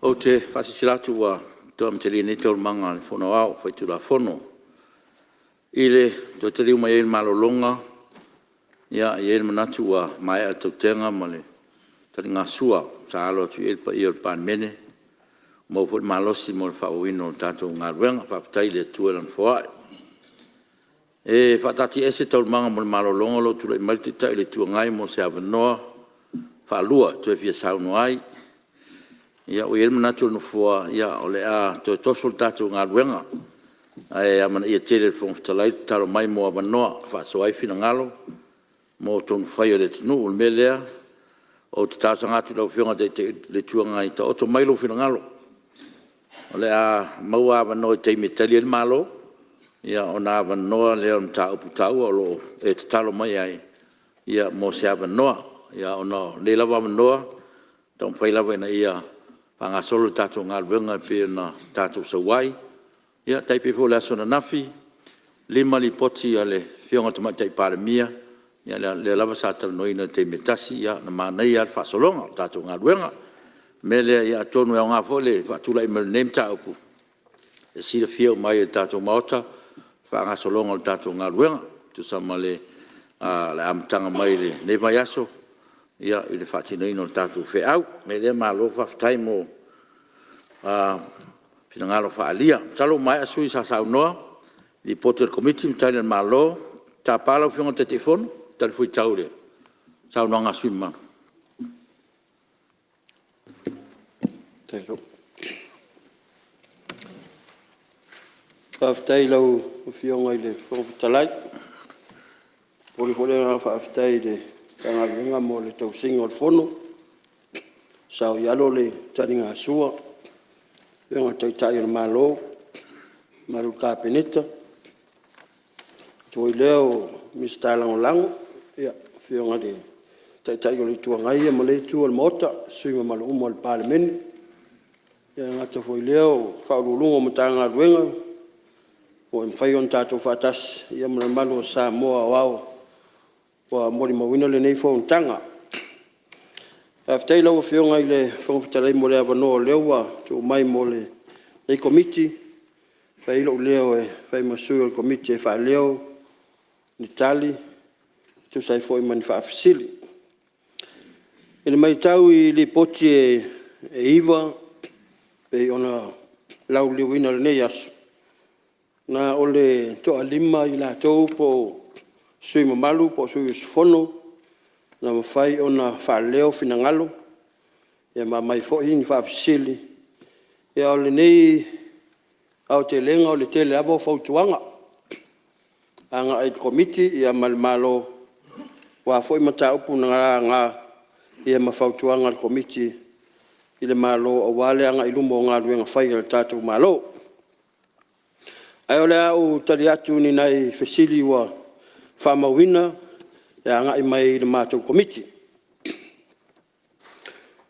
Ou te faasilasila atu ua toe amatalia nei Taualumaga a le Fono Aoao Faitulafono. I le toe taliu mai ai o le malologa, e i ai le manatu ua maea le tautega ma le taligasua sa alo atu i ai le paia o le Palemene, ua maua foi le malosi mo le faaauauina o le tatou galuega. Faafetai i le Atua i Lana foai. E faataatiaese Taualumaga mo le malologa o lo o tulai mai le Taitai o le Itu Agai mo se avanoa faalua e toe fia saunoa ai. Ua i ai le manatu o le Nofoa, o le a toe toso le tatou galuega, ae amanaia tele e le Fofoga Fetalai le tatalo mai mo avanoa e faasoa ai finagalo mo tonufai a le atunuu. O le mea lea, ou te talosaga atu i lau Afioga i le Taitai o le Itu Agai, taoto mai lou finagalo, o le a maua avanoa i taimi e tali ai le Malo ona avanoa lea o mataupu taua o lo o e tatalo mai ai mo se avanoa. Ona o nei lava avanoa e taumafai lava ina ia faagasolo le tatou galuega e pei ona tatou sau ai. E tai pei foi o le aso ananafi, e 5 Lipoti a le Afioga i le Tamaitai Palemia, o lea lava sa talanoaina i le taimi e tasi, na manaia lava le faasologa o le tatou galuega. O le mea lea, atonu e aoga foi le faatulai mai o lenei mataupu e silafia uma ai e le tatou Maota le faagasologa o le tatou galuega e tusa ma le amataga mai lenei vaiaso i le faatinoina o le tatou feau. O le mea lea malo faafetai mo finagalo faaalia. Masalo ua maea sui usufono sa saunoa i Lipoti a le Komiti ma Tali a le Malo. Ou te tapa lau Afioga i le Taitaifono e talifuaitau i le saunoaga a le sui usufono mamalu. Faafetai i lau Afioga i le Fofoga Fetalai. E momoli foi le agaga faafetai i le Matagaluega mo le tausiga o le Fono, saoialo le taligasua a le Afioga i le Taitai o le Malo, le mamalu i le Kapeneta, ae le gata foi i lea o Minisita Lagolago, le Afioga i le Taitai o le Itu Agai ma lea Itu o le Maota ma sui usufono mamalu uma o le Palemene. E le gata foi i lea o Ofisa Sili o Pulega o Matagaluega ua mafai ona tatou faatasi ma le mamalu o Samoa Aoao ua molimauina lenei fonotaga. Faafetai i lau Afioga i le Fofoga Fetalai mo le avanoa o lea ua tuu mai mo lenei Komiti e fai ai lou leo e fai ma sui o le Komiti e faaleo ni tali e tusa ai foi ma ni faafesili. I le maitau i Lipoti e 9 e pei ona lauliliuina i lenei aso, na o le toalima i latou po o sui usufono mamalu po o sui usufono na mafai ona faaleo finagalo ma aumai foi ni faafesili. A o lenei aotelega, o le tele lava o fautuaga agai i le Komiti ma le Malo aua foi mataupu na laga ma fautuaga a le Komiti i le Malo aua le agai i luma o galuega fai a le tatou Malo. Ae o le a ou tali atu i ni nai fesili ua faamauina e agai mai i le matou Komiti.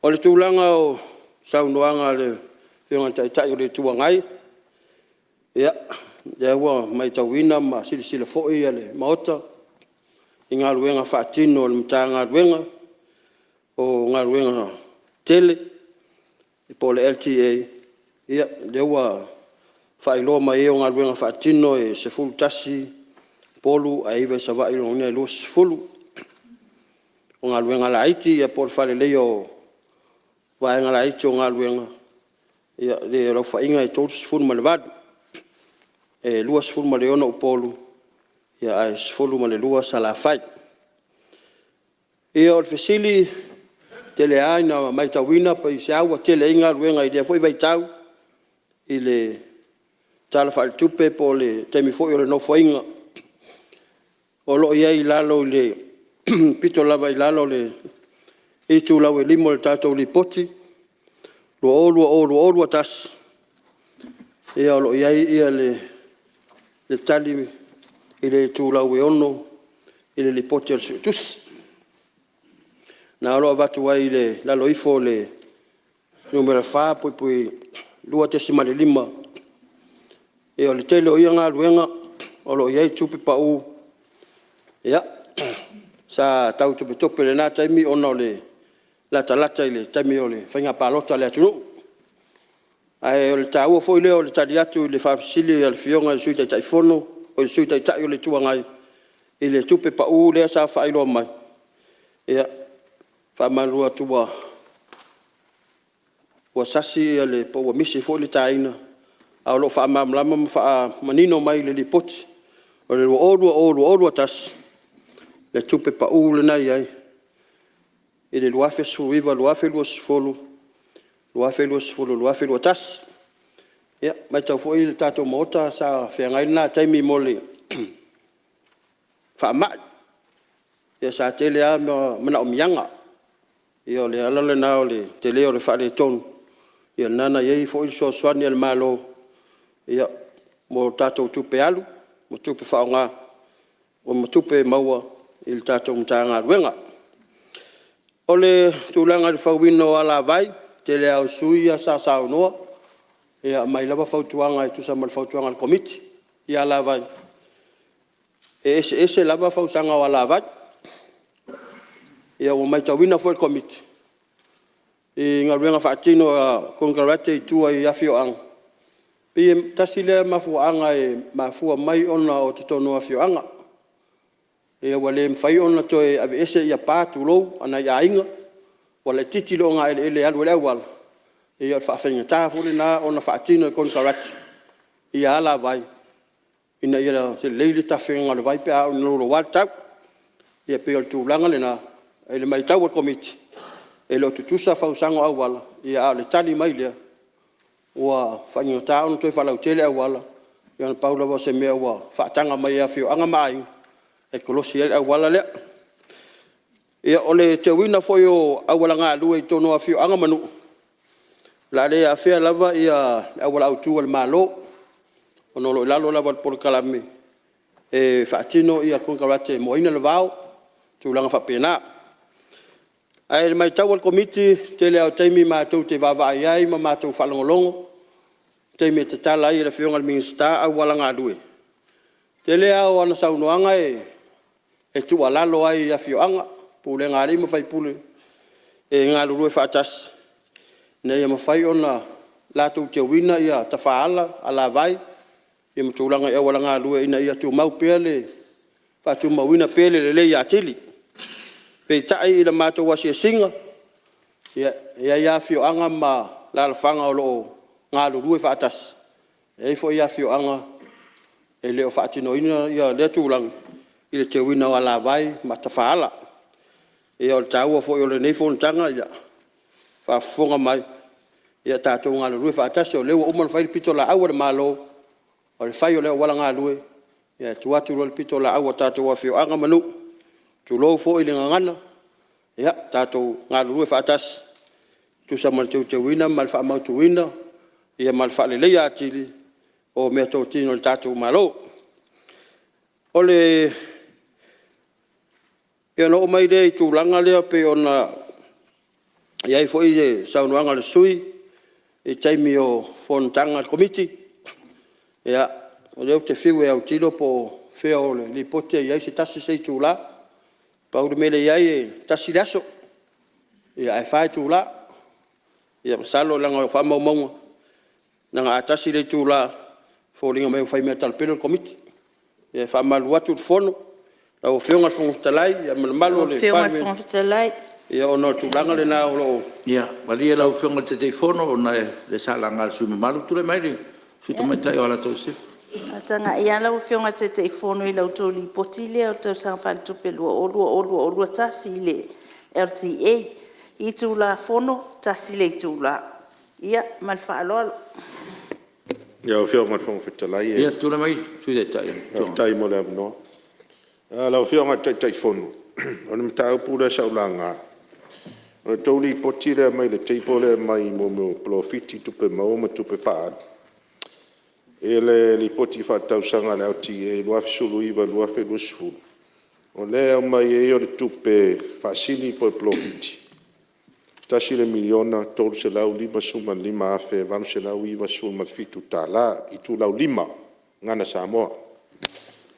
O le tulaga o saunoaga a le Afioga i le Taitai o le Itu Agai, ia, lea ua maitauina ma silasila foi le Maota i galuega faatino a le Matagaluega o Galuega Tetele po o le LTA, lea ua faailoa mai ai o galuega faatino e 11 Upolu ae 9 i Savaii. O lona uiga e 20. O galuega laiti po o le faaleleia o vaega laiti o galuega, o le aofaiga e 38. E 26 Upolu ae 12 Salafai. O le fesili e tele lava ina maitauina pe aisea ua tele ai galuega i lea foi vaitau i le Tala Faaletupe po o le taimi foi o le Nofoaiga. O lo o i ai i lalo i le pito lava i lalo o le itulau e 5 o le tatou Lipoti 2020/2021, o lo o i ai le le tali i le itulau e 6 i le Lipoti a le Suetusi. O lena o lo o avatu ai i lalo ifo o le Nu.4.2.5 o le tele o ia galuega o lo o i ai tupe pa'u. Sa tau topetope i lena taimi ona o le latalata i le taimi o le Faiga Palota a le atunuu. Ae o le taua foi lea o le tali atu i le faafesili a le Afioga i le Sui Taitaifono o le Sui Taitai o le Itu Agai i le tupe pa'u lea sa faailoa mai. E faamalulu atu ua sasi po ua misi foi le taina ae o lo o faamalamalama ma faamanino mai i le Lipoti o le 2020/2021 le tupe pa'u lena e i ai i le 2019/2020, 2020/2021. E matau foi le tatou Maota sa feagai lena taimi ma le faamai, sa tele lava ma manaomiaga. O le ala lena o le tele o le faaletonu lena na i ai foi le fesoasoani a le Malo mo tatou tupe alu ma tupe faaaoga ma tupe maua i le tatou Matagaluega. O le tulaga i le fauina o alavai, o le tele lava o sui usufono sa saunoa e aumai lava fautuaga e tusa ma le fautuaga a le Komiti i alavai. E eseese lava fausaga o alavai. Ua maitauina foi e le Komiti i galuega faatino a konekarate i tua i afioaga, pei e tasi lea mafuaaga e mafua mai ona o totonu o afioaga. Ua le mafai ona toe aveese pa, tulou, a nai aiga ua laitiiti le ogaeleele e alu ai le auala, ia o le faafaigata foi lena ona faatino e konekarate alavai ina ia lelei le tafega o le vai pe a oo ina louloua le tau. Ia pei o le tulaga lena i le maitau a le Komiti e le o tutusa fausaga o auala, a o le tali mai lea ua faigata ona toe faalautele auala, na pau lava o se mea ua faataga mai e afioaga ma aiga e kolosi ai le auala lea. O le teuina foi o auala galue i totonu o afioaga ma nuu, o le a le afea lava le auala autu a le Malo ona o lo o i lalo lava o le polokalame e faatino konekarate e moaina le vao ma tulaga faapena. Ae i le maitau a le Komiti o le tele lava o taimi matou te vaavaai ai ma matou faalogologo i taimi e tatala ai e le Afioga i le Minisita auala galue, o le tele lava o ana saunoaga e tuualalo ai i afioaga, pulega a alii ma faipule e galulue faatasi ina ia mafai ona latou teuina tafaala, alavai ma tulaga i auala galue ina ia tumau pea le faatumauina pea le lelei atili. Peitai i le matou asiasiga, e i ai lava afioaga ma alaalafaga o lo o galulue faatasi, e i ai foi afioaga e le o faatinoina lea tulaga i le teuina o alavai ma tafaala. Ia o le taua foi o lenei fonotaga, a o faafofoga mai, ia tatou galulue faatasi, o lea ua uma ona fai le pitolaau a le Malo o le fai o le auala galue, ae tuu atu loa le pitolaau a tatou afioaga ma nuu, tulou foi le gagana, ia tatou galulue faatasi e tusa ma le teuteuina ma le faamautuina ma le faaleleia atili o meatotino a le tatou Malo. Ona oo mai lea i le tulaga lea pei ona i ai foi le saunoaga a le sui usufono i taimi o fonotaga a le Komiti. Ia, o lea ou te fiu e autilo po o fea o le Lipoti e i ai se 1 se itula. Pau le mea lea e i ai e tasi le aso ae 4 itula. Ia masalo leaga o faamaumauga, leaga a tasi le itula e foliga mai ua faimea talapelo le Komiti. E faamalulu atu le fono lau Afioga i le Fofoga Fetalai ma le mamalu o Lau le Afioga i le Palemene Fofoga Fetalai… Ona o le tulaga lena o lo o… Ia malie lau Afioga i le Taitaifono ona o lea sa laga e le sui usufono mamalu. Tulai mai le Sui Tamaitai mo Alataua i Sisifo. A tagai lava lau Afioga i le Taitaifono i la outou Lipoti lea o le tausaga faaletupe 2020/2021 i le LTA, i Tulafono e 1 le itula. Ia ma le faaaloalo. Lau Afioga i le Fofoga Fetalai… Ia tulai mai le Sui Taitai o le Itu Agai. Faafetai mo le avanoa. Lau Afioga i le Taitaifono, o le mataupu lea sa ou laga, o le tou Lipoti lea e aumai le table lea e aumai i mea o polofiti, tupe maua ma tupe faaalu. I le Lipoti Faaletausaga a le LTA 2019/2020, o lea e aumai ai o le tupe faasili po o le polofiti, $1,355,897.00 itulau 5 Gagana Samoa.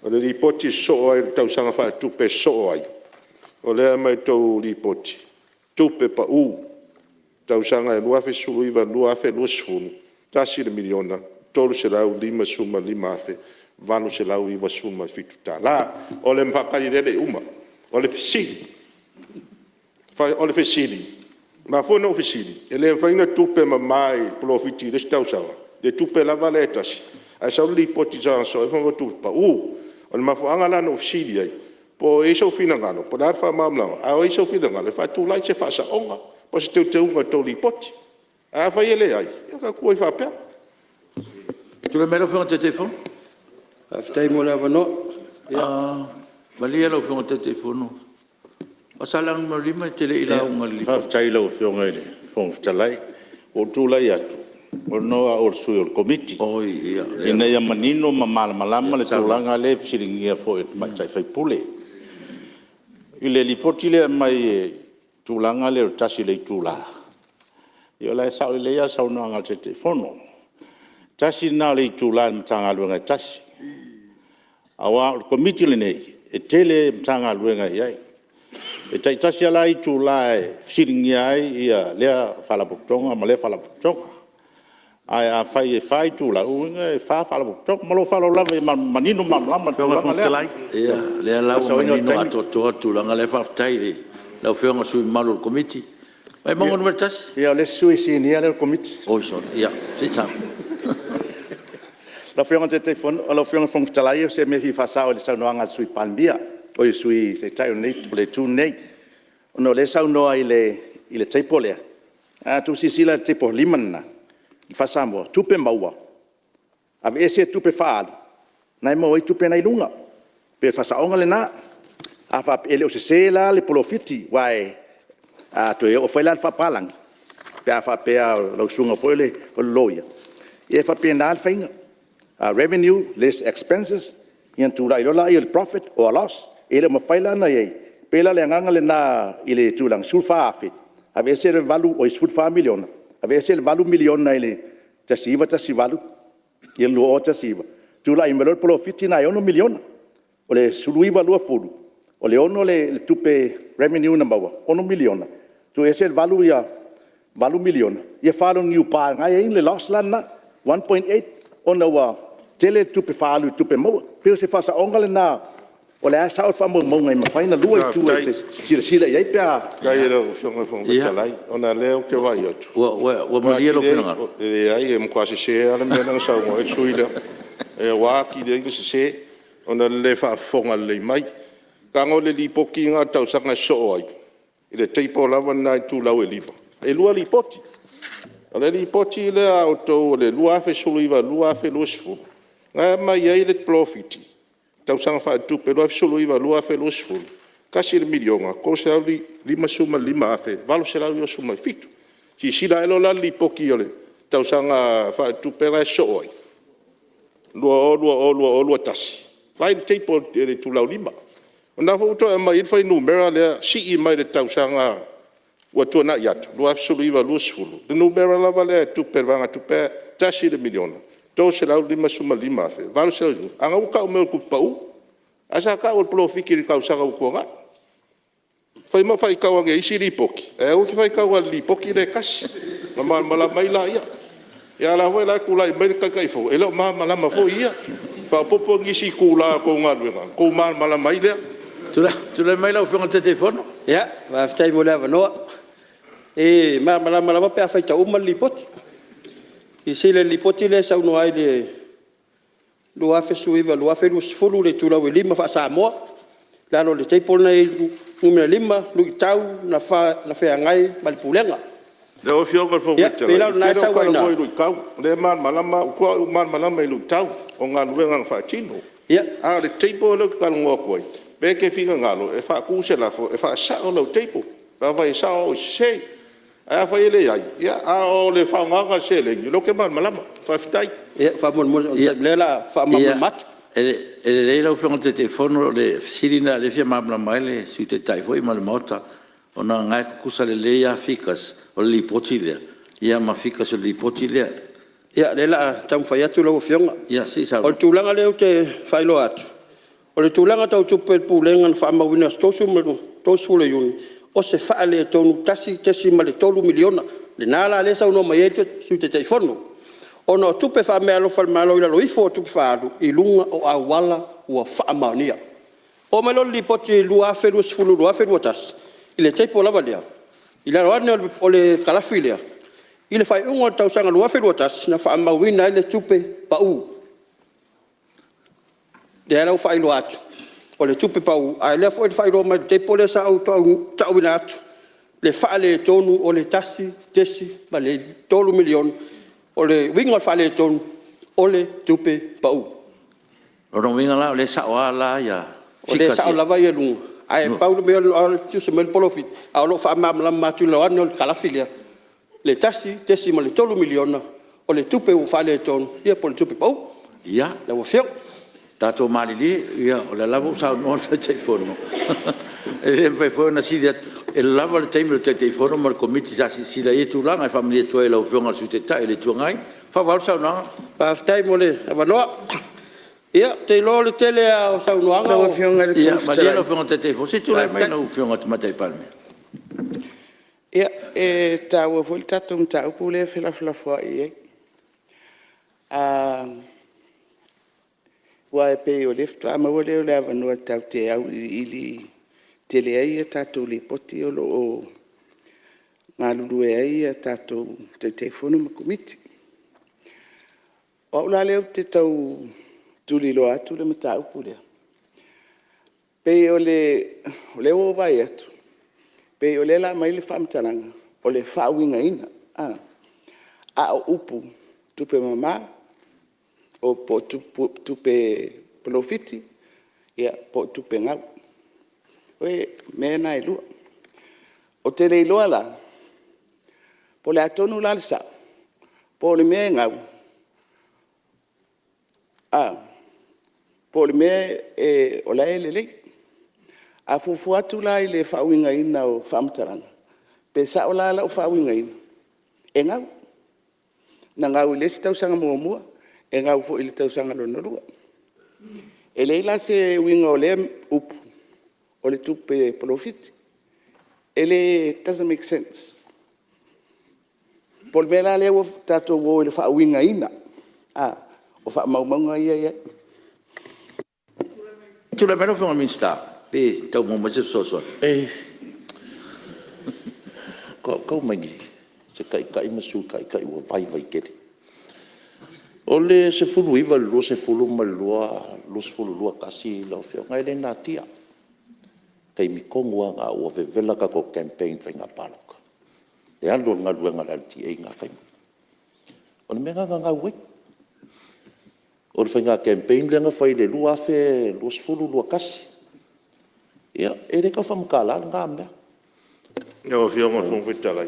O le Lipoti sosoo ai i le Tausaga Faaletupe sosoo ai, o lea e aumai i le tou Lipoti, tupe pau tausaga 2019/2020, $1,355,897.00. O le faatali lea e le i uma. O le fesili; e mafua ona ou fesili, e le mafai ona tupe mama i polofiti i le isi tausaga le tupe lava lea e tasi, ae sau le lipoti i le tausaga sosoo ai fai mai ua tupe pau. O le mafuaaga la na ou fesili ai, po o i ai sou finagalo po o le a le faamalamalamaga, a o i ai sou finagalo e faatulai se faasaoga o se teuteuga o le tou Lipoti. Ae afai e leai, ia tatou tuu ai faapea. Tulai mai lau Afioga i le Taitaifono. Faafetai mo le avanoa. Malie lau Afioga i le Taitaifono, Faasaleleaga 5 e te le i lauga i le Lipoti. Faafetai i lau Afioga i le Fofoga Fetalai. Ua ou tulai atu ona o au o le sui o le Komiti ina ia manino ma malamalama le tulaga lea e fesiligia foi e le Tamaitai sui usufono. I le Lipoti lea e aumai i le tulaga lea o le 1 o le itula, ia o la e sao lelei lava le saunoaga a le Taitaifono. Tasi lena o le itula i le Matagaluega e tasi, aua o le Komiti lenei, e tele Matagaluega e i ai. E taitasi lava la itula e fesiligia ai lea Faalapotopotoga ma lea Faalapotopotoga. Ae afai e 4 itula, lona uiga e 4 Faalapotopotoga. Ma lou faaaloalo lava ina ia manino ma malamalama le tulaga lea. Ia, o lea la ua manino atoatoa le tulaga lea. Faafetai i lau Afioga i le sui usufono mamalu o le Komiti. Vaimauga 1. Ia o le isi sui sinia lea o le Komiti. Oi sori, ia se i Lau Afioga i le Taitaifono, lau Afioga i le Fofoga Fetalai o se mea e fia faasao i le saunoaga a le Sui Palemia, oi le Sui Taitai o le Itu lenei, ona o lea e saunoa i le table lea. Ae a outou silasila i le table 5 lena faa-Samoa, tupe maua aveese tupe faaalu, lena e maua ai tupe na e i luga. E pei o le faasaoga lena. E le o sese la le polofiti aua a toe oo foi la i le faapapalagi pe a faapea o lau susuga foi o le loia, ia e faapena le faiga. A revenue less expenses ia ona tulai loa lea o le profit or loss. E le o mafai la ona i ai, e pei la o le agaga lena i le tulaga, $14,000 aveese le $14 miliona, aveese le $8 miliona i le 1918 ia le 2019, tulai mai loa le polofiti lena e $6 miliona. O le 2019/2020, o le 6 le tupe revenue na maua, $6 miliona, tuu ese le $8 miliona, ia 4 loa o le NPA lena e i ai le loss la lena, 1.8 ona ua tele tupe faaalu i tupe maua. E pei o se faasaoga lena, o lea lava e sao faamaumauga e mafai ona lua itu e te silasila i ai pe a… Faafetai i lau Afioga i le Fofoga Fetalai, ona o lea ou te vaai atu, Ua malie lou finagalo? E leai, e matua sese lava le mea lea na saunoa ai le sui usufono lea, ua atili ai ona sese ona o le le faafofoga lelei mai. Leaga o le Lipoti lena i le tausaga e sosoo ai, i le table lava lena i itulau e 5, e 2 Lipoti. O le Lipoti lea a outou o le 2019/2020 lena e aumai ai le polofiti tausaga faaletupe 2019/2020, $1,355,897. Silasila ae loa la i le Lipoti o le tausaga faaletupe la e sosoo ai 2020/2021, vaai i le table i le itulau 5. O lena foi ua toe aumai ai le fuainumera lea sii mai le tausaga ua tuanai atu 2019/2020, le numera lava lea o tupe a le vaegatupe lea, $1,355,897, a o lena ua tau mai o le tupe pau, ae sa tau o le polofiti i le tausaga ua tuanai. Fai ma faitau ane i isi Lipoti, ae aua e te faitau na o le Lipoti lea e tasi ona malamalama ai laia. A o la e foi la e tulai mai le Taitaifono, e le o malamalama foi ia. Faaopoopo nisi itula o le tou galuega ona outou malamalama ai lea. Tulai mai lau Afioga i le Taitaifono. Faafetai mo le avanoa. E malamalama lava pe a faitau uma le Lipoti. Silasila i le Lipoti lea e saunoa ai i le 2019/2020 i le itulau e 5 faa-Samoa i lalo o le table lena e i ai le numera 5, Luitau na feagai ma le Pulega. Lau Afioga i le Fofoga Ia, pei la Fetalai, o lena ou te e le o sau ai i ina. talanoa i luitau, o lea e malamalama au, ua matuai ou malamalama i luitau o galuega na faatino. A o le table lea ou te talanoa atu ai, pe e te finagalo e faatu se lafo e faasao lau table pe afai e sao au e sese. Ae afai e leai, ia a o le faaaogaina o le seleni, o lea ou te malamalama. Faafetai. Ia faamolemole onosai mai o lea o le a faamalamalama atu. E lelei lau Afioga i le Taitaifono o le fesili lena o lea e fia malamalama ai le Sui Taitai foi ma le Maota, ona o lena e tutusa lelei a figures o le Lipoti lea ma figures o le Lipoti lea. Ia o lea o le a taumafai atu lau Afioga. Ia se i sau. O le tulaga lea ou te faailoa atu, o le tulaga tau tupe a le Pulega na faamauina i le aso 30 Iuni, o se faaletonu $1.3 miliona. Lena la lea e saunoa mai ai le Sui Taitaifono, ona o tupe faameaalofa a le Malo i lalo ifo o tupe faaalu i luga o auala ua faamaonia. Oo mai lea i le Lipoti 2020/2021 i le table lava lea i lalo ane o le kalafi lea i le faaiuga o le tausaga 2021 na faamauina ai le tupe pa'u. Lea la ua faailoa atu o le tupe pa'u, a o lea foi na faailoa mai i le table lea sa ou ta'uina atu le faaletonu o le $1.3 miliona. O le uiga o le faaletonu o le tupe pa'u. O lona uiga la o lea e sa'o lava ia O lea e sao lava luga ae pau le mea o lea e tusi mai le polofiti a o lo o faamalamalama atu i lalo ane o le kalafi lea le $1.3 miliona o le tupe ua faaletonu ia po o le tupe pa'u lau Afioga. Ia, tatou malilie o lea lava ua saunoa le Taitaifono, e le mafai foi ona sili atu, e lava le taimi o le Taitaifono ma le Komiti sa silasila i ia tulaga. E faamalie atu ai i lau Afioga i le Sui Taitai o le Itu Agai, faaauau le saunoaga. Faafetai mo le avanoa. Ia ou te iloa o le tele lava o saunoaga… Lau Afioga i le Ia Fofoga malie Fetalai… lau Afioga i le Taitaifono, se i tulai mai lau Afioga i le Tamaitai Palemia. Ia, e taua foi le tatou mataupu lea e felafolafoai i ai. Aua e pei o lea faatoa maua lea o le avanoa tatou te auiliili tele ai a tatou Lipoti o lo o galulue ai a tatou Taitaifono ma Komiti. O au la lea ou te tau tuliloa atu le mataupu lea, pei o lea ua ou vaai atu pei o lea o le a aumai le faamatalaga o le faauigaina, a o upu, tupe mama po o tupe polofiti po o tupe gau, o mea na e lua. Ou te le iloa la po o le a tonu la le sao, po o le mea e gau po o le mea o la e lelei. A fuafua atu la i le faauigaina o faamatalaga, pe sao la lau faauigaina, e gau. Na gau i le isi tausaga muamua, e gau foi i le tausaga lona lua. E leai la se uiga o lea upu o le tupe polofiti. E le, doesn't make sense. Po o le mea la lea ua tatou o i le faauigaina o faamaumauga ia e i ai. Tulai mai lau Afioga i le Minisita pe tau maua mai se fesoasoani. Tau mai se Taitai ma se Sui Taitai ua vaivai tele. O le 19 i le 20 ma le 20, 21 lau Afioga, e le natia. O le taimi tonu lava lena ua vevela tatou campaign i faiga palota, le alu o le galuega a le LTA i na taimi. O le mea lena na gau ai. O le faiga campaign lea na fai i le 2020/2021. Ia, e le tau faamatala lena mea. Lau Afioga i le Fofoga Fetalai,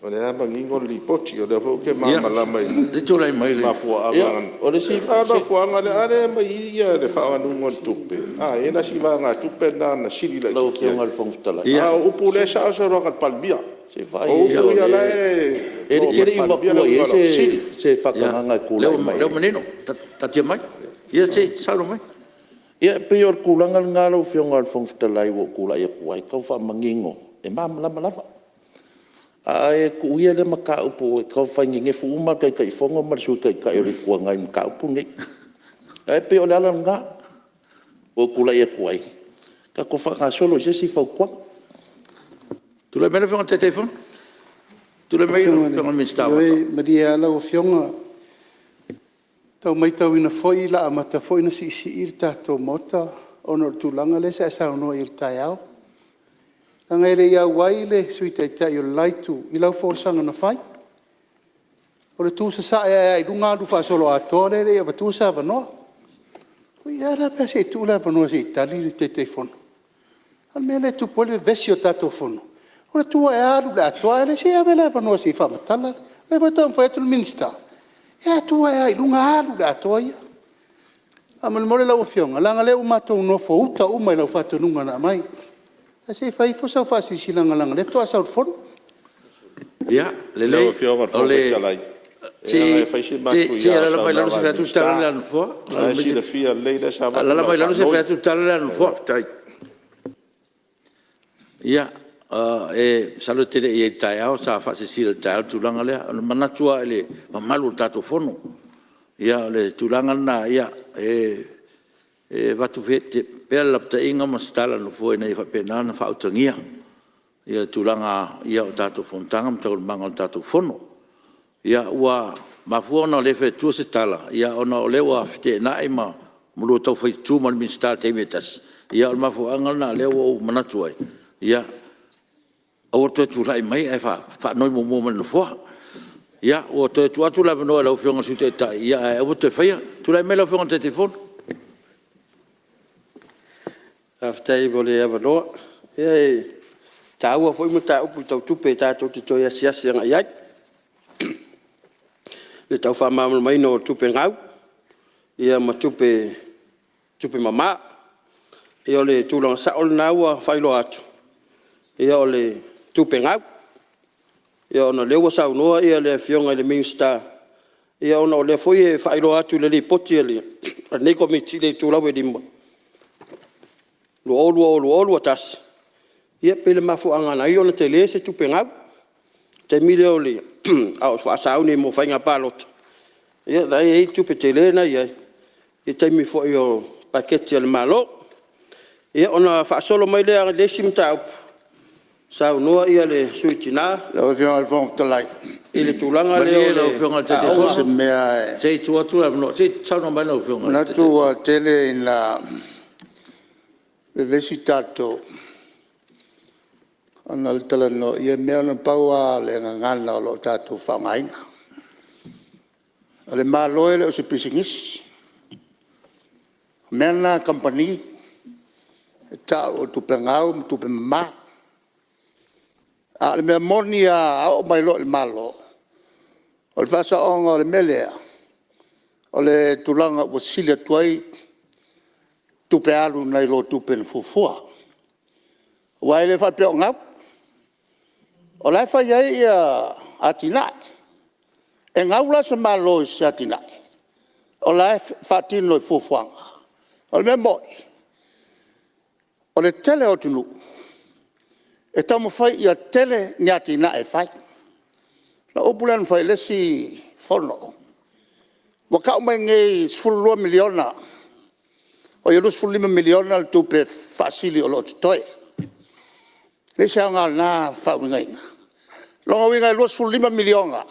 o lea lava e manino le Lipoti, o lea foi ou te malamalama i le mafuaaga. A o le mafuaaga lea, a lea e aumai i i le faaaluga o le tupe, e i ai la si vaegatupe lena na sili Lau laitiiti Afioga i le Fofoga Fetalai, ai. A o upu o lea e sao le saunoaga a le Palemia. Se i vaai O upu ia o la e… E te le i avatua i ai se faatagaga e tulai mai Ia, o lea ua manino, taatia mai, ia se i saunoa mai. Ia e pei o le tulaga lena lau Afioga i le Fofoga Fetalai ua ou tulai atu ai e tau faamanino, e malamalama lava. Ae tuu ia lea mataupu e tau fai nenefu uma lava le Taitaifono ma le Sui Taitai o le Itu Agai i le mataupu lenei. Ae pei o le ala lena ua ou tulai atu ai, tatou faagasolo i se isi fautuaga. Tulai mai lau Afioga i le Taitaifono. Tulai mai lau Afioga i le Minisita o Ioe, malie lava lau Afioga, e tau maitauina foi o le a amata foi ona siisii le tatou Maota ona o le tulaga lea sa e saunoa i ai i le taeao. Leaga e le i auai le Sui Taitai o le la itu i lau folasaga na fai. O le tu sasae a'e a i luga alu faasoloatoa lea e le i avatua se avanoa. Oi ae a la pe a se i tuu le avanoa se i tali le Taitaifono. A o le mea lea e tupu ai le vevesi o tatou fono O le atu ae lava alu i le atoa ae leai, se ave le avanoa se i faamatala. O lea foi e taumafai atu le Minisita, ia tuu a'e lava i luga alu i le atoa ia. Faamolemole lau Afioga leaga o lea ua matou nofouta uma i lau faatonuga na aumai. Ae se i fai ifo sau faasilasilaga leaga o lea faatoa sau i le Fono. Ia lelei, Lau Afioga i le se i alaala mai lalo se i fai atu le tala lea a le Nofoa. Fofoga Fetalai, leaga e fai si matuia o le saunoaga a le Minisita. O la e silafia lelei lea sa avatu Alaala lau mai lalo se i fai faanoi. atu le tala lea a le Nofoa. Ia, masalo e te le i i ai i le taeao sa faasilasila i le taeao le tulaga lea. O le manatu lava i le mamalu o le tatou Fono. O le tulaga lena e avatu pea le lapataiga ma se tala a le Nofoa ina ia faapena ona faautagia le tulaga o tatou fonotaga ma taualumaga o le tatou Fono. Ua mafua ona le fai atua se tala ona o lea ua feteenai ma lua tau fai tutu ma le Minisita i le taimi e tasi. Ia o le mafuaaga lena o lea ua ou manatu ai, ia aua le toe tulai mai ae faanoi muamua mai i le Nofoa. Ia ua toe tuu atu le avanoa i lau Afioga i le Sui Taitai ae aua le toe faia. Tulai mai lau Afioga i le Taitaifono. Faafetai mo le avanoa. Ia e taua foi mataupu tau tupe tatou te toe asiasi agai i ai i le tau faamalamalamaina o tupe gau ma tupe mama. Ia o le tulaga sao lena ua faailoa atu, o le tupe gau. Ia ona o lea ua saunoa le Afioga i le Minisita, ona o lea foi e faailoa atu i le Lipoti a lenei Komiti i le itulau e 5, 2020/2021, ia pei o le mafuaaga na ala ai ona tele se tupe gau, i le taimi lea a o faasauni mo faiga palota, ia la e i ai le tupe tele lena e i ai i le taimi foi o paketi a le Malo. Ia ona faasolo mai lea i le isi mataupu, saunoa le sui usufono i Tina Lau Afioga i le Fofoga Fetalai, i le tulaga lea Malie o lau Afioga i le o aoga. se Taitaifono mea se i tuu atu le avanoa, se i saunoa mai lau E Afioga i le manatu Taitaifono. ua tele ina vevesi tatou ona o le talanoa i ia mea, ona pau lava o le gagana o lo o tatou faaaogaina. O le Malo e le o se pisinisi. O mea na a kamupani e tau o tupe gau ma tupe mama. A o le mea moni lava a oo mai loa i le Malo, o le faasaoga o le mea lea, o le tulaga ua sili atu ai tupe alu nai lo tupe na fuafua. Aua e le faapea o gau, o la e fai ai atinae. E gau la se Malo i se atinae o la e faatino i fuafuaga? O le mea moni, o le tele o atunuu e taumafai ia tele ni atinae e fai. O lau upu lea na fai i le isi fono, ua tau mai nei e $12 miliona, oi e $25 miliona le tupe faasili o lo o totoe. E leai se aoga o lena faauigaina. O lona uiga e $25 miliona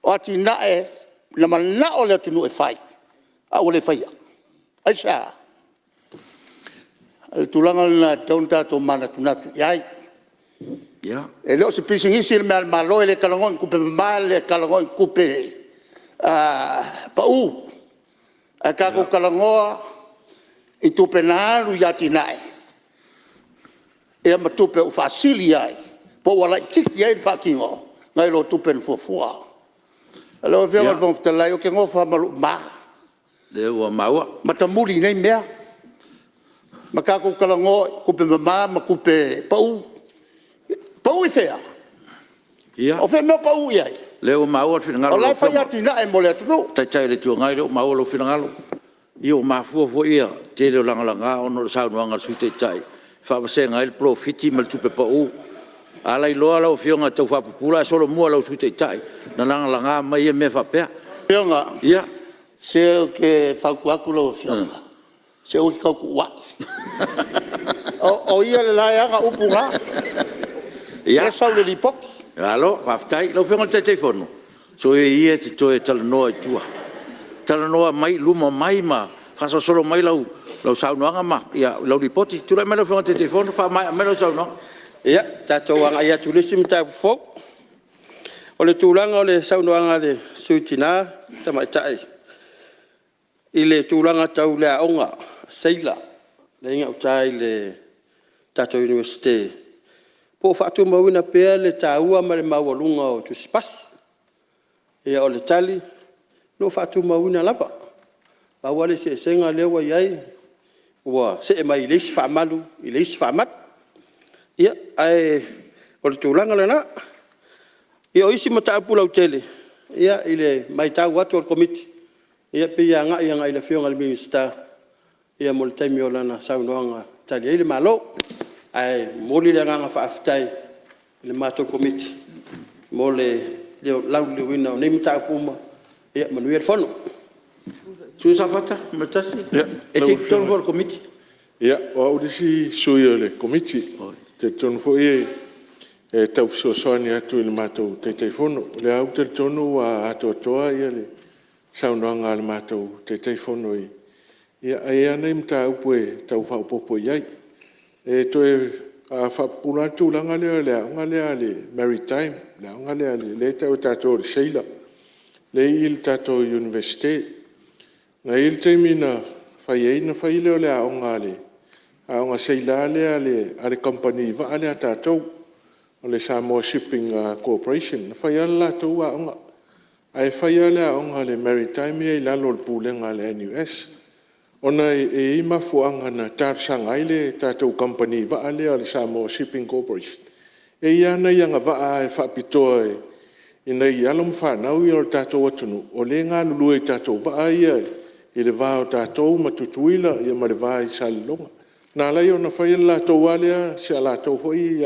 o atinae na manao le atunuu e fai ae ua le faia. Aisea? O le tulaga lena e tatau ona tatou manatunatu i ai. E le o se pisinisi le mea a le Malo, e le talanoa i ni tupe mama e le talanoa i ni tupe pau, ae tatou talanoa i tupe na alu i atinae ia ma tupe ua faasili ai po ua laitiiti ai le faatino nai lo tupe na fuafua. Lau Afioga i le Fofoga Fetalai ou te nofo lava ma lou ma Ia, o lea ua maua. Matamuli i nei mea ma tatou talanoa i tupe mama ma tupe pau. Pau i fea? O fea o pau i ai? Ia, o lea ua maua le finagalo O o lau la e fai Afioga atinae mo le atunuu. i le Taitai o le Itu Agai, o lea ua maua lou finagalo. Ia ua mafua foi le tele o lagalaga ona o le saunoaga a le Sui Taitai e faavasega ai le polofiti ma le tupe pau. A lailoa lau Afioga e tau faapupula ae solomua i lau Sui Taitai na lagalaga mai ia mea faapea. Lau Afioga, Ia. se ou te fautua atu lau Afioga, se aua e te tau tuuai. O ia le la e ana upu na, lea e sau i le Lipoti. Malo faafetai. Lau Afioga i le Taitaifono, soia ia e te toe talanoa i tua, talanoa mai i luma mai ma faasolosolo mai lau saunoaga ma lau Lipoti. Tulai mai lau Afioga i le Taitaifono faamaea mai lau saunoaga. Ia, tatou agai atu i le isi mataupu fou. O le tulaga o le saunoaga a le Sui Tina ma Tamaitai i le tulaga tau le aoga seila lea e i gauta i le tatou Iunivesite. Po o faatumauina pea le taua ma le maualuga o Tusi Pasi? O le tali, o lo o faatumauina lava. Pau lava le eseesega lea ua i ai ua see mai le isi faamalu i le isi faamalu. Ia, ae o le tulaga lena. Ia o isi mataupu lautele, i le maitau atu a le Komiti, e pei e agai i le Afioga i le Minisita mo le taimi o lana saunoaga e Tali ai le Malo. Ae momoli le agaga faafetai i le matou Komiti mo le lauliliuina o nei mataupu uma. Ia manuia le fono. Sui usufono mo Safata 1, e te i totonu foi o le Komiti? Ia, o au le isi sui o le Komiti. Ou te talitonu foi e tau fesoasoani atu i le matou Taitaifono. O lea lava ou te talitonu ua atoatoa le saunoaga a le matou Taitaifono ae i ai lava nai mataupu e tau faaopoopo i ai. E toe faapupula lava le tulaga lea o le aoga lea a le Maritime, le aoga lea e tau e tatou o le seila lea e i le tatou Iunivesite. Na i ai le taimi na fai ai ona fai lea o le aoga seila lea a le kamupani vaa lea a tatou o le Samoa Shipping Corporation. Na fai lava le latou aoga, ae fai lava le aoga a le Maritime ia i lalo o le Pulega a le NUS, ona e i ai mafuaaga na talosaga ai le tatou kamupani vaa lea o le Samoa Shipping Corporation, e i ai lava nai agavaa e faapitoa i nai alo ma fanau ia o le tatou atunuu o lea e galulue i tatou vaa ia i le va o tatou ma Tutuila ma le va i Salelologa. Na ala ai ona fai si a latou foi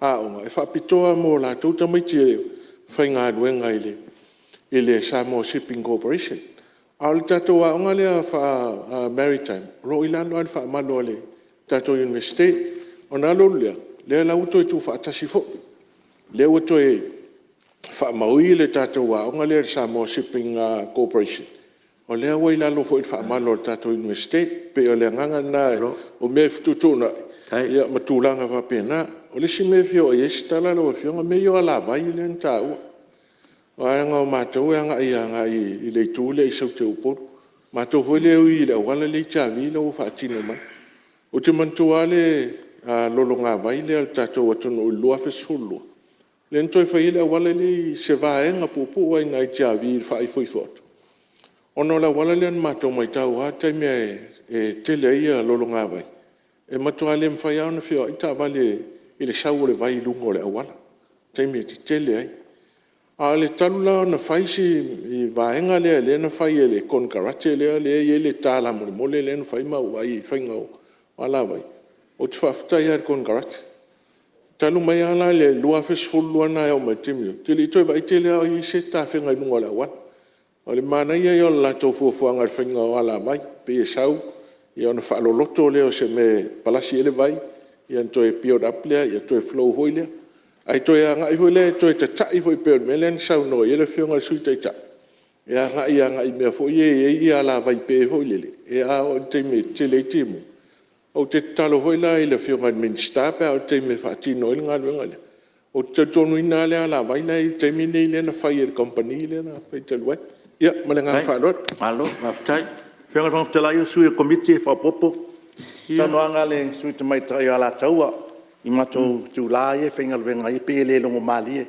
aoga e faapitoa lava mo latou tamaiti e faigaluega i le Samoa Shipping Corporation. A o le tatou aoga lea faa-Maritime o lo o i lalo lava o le faamalu a le tatou Iunivesite. Ona alu alu lea, o lea la ua toe tuufaatasi foi, lea ua toe faamaui le tatou aoga lea i le Samoa Shipping Corporation, o lea ua i lalo foi o le faamalu a le tatou Iunivesite. E pei o le agaga lena, o mea e fetuutuunai ma tulaga faapena. O le isi mea e fia oo i ai se tala lau Afioga, o mea ia o alavai lea na taua. Leaga o matou e agai i le itu lea i Saute i Upolu. O matou foi lea e ui i le auala lea i Tiavi lea ua faatino mai. Ou te manatua lava le lologa vai lea o le tatou atunuu i le 2012, lea na toe fai ai le auala lea i se vaega puupuu lava i ina i Tiavi i le faaifoifo atu, ona o le auala lea na matou maitau lava taimi e tele ai lologa vai, e matua le mafai lava ona feoai taavale i le sau o le vai i luga o le auala i taimi e tetele ai. A o le talu la ona fai si vaega lea na fai e le konekarate lea e i ai le ta lamolemole lea na fai ma ou vaai i ai i le faiga o alavai, ou te faafetai lava i le konekarate. Talu mai lava la le 2012 lena e oo mai i le taimi nei, ou te le i toe vaai tele lava o i ai se tafega i luga o le auala. O le manaia ia o le latou fuafuaga i le faiga o alavai, pei e sau ona faaloloto lea o se mea e palasi i ai le vai ona toe build up lea toe flow foi lea. Ae toe agai foi lea e toe tatai foi pei o le mea lea na saunoa i ai le Afioga i le Sui Taitai e agai i mea foi ia e i ai alavai pe foi lele, a oo i le taimi e tetele ai timuga. Ou te tatalo foi la i le Afioga i le Minisita pe a oo i le taimi e faatino ai le galuega lea, ou te talitonuina lava le alavai la e i ai i le taimi lenei lea na fai e le kamupani lea na faia talu ai. Ia ma le agaga faaaloalo. Malo faafetai. Lau Afioga i le Fofoga Fetalai o le sui o le Komiti e faaopoopo. O le saunoaga a le sui usufono tamaitai o Alataua i matou itula ia e faigaluega ai pei e le logomalie.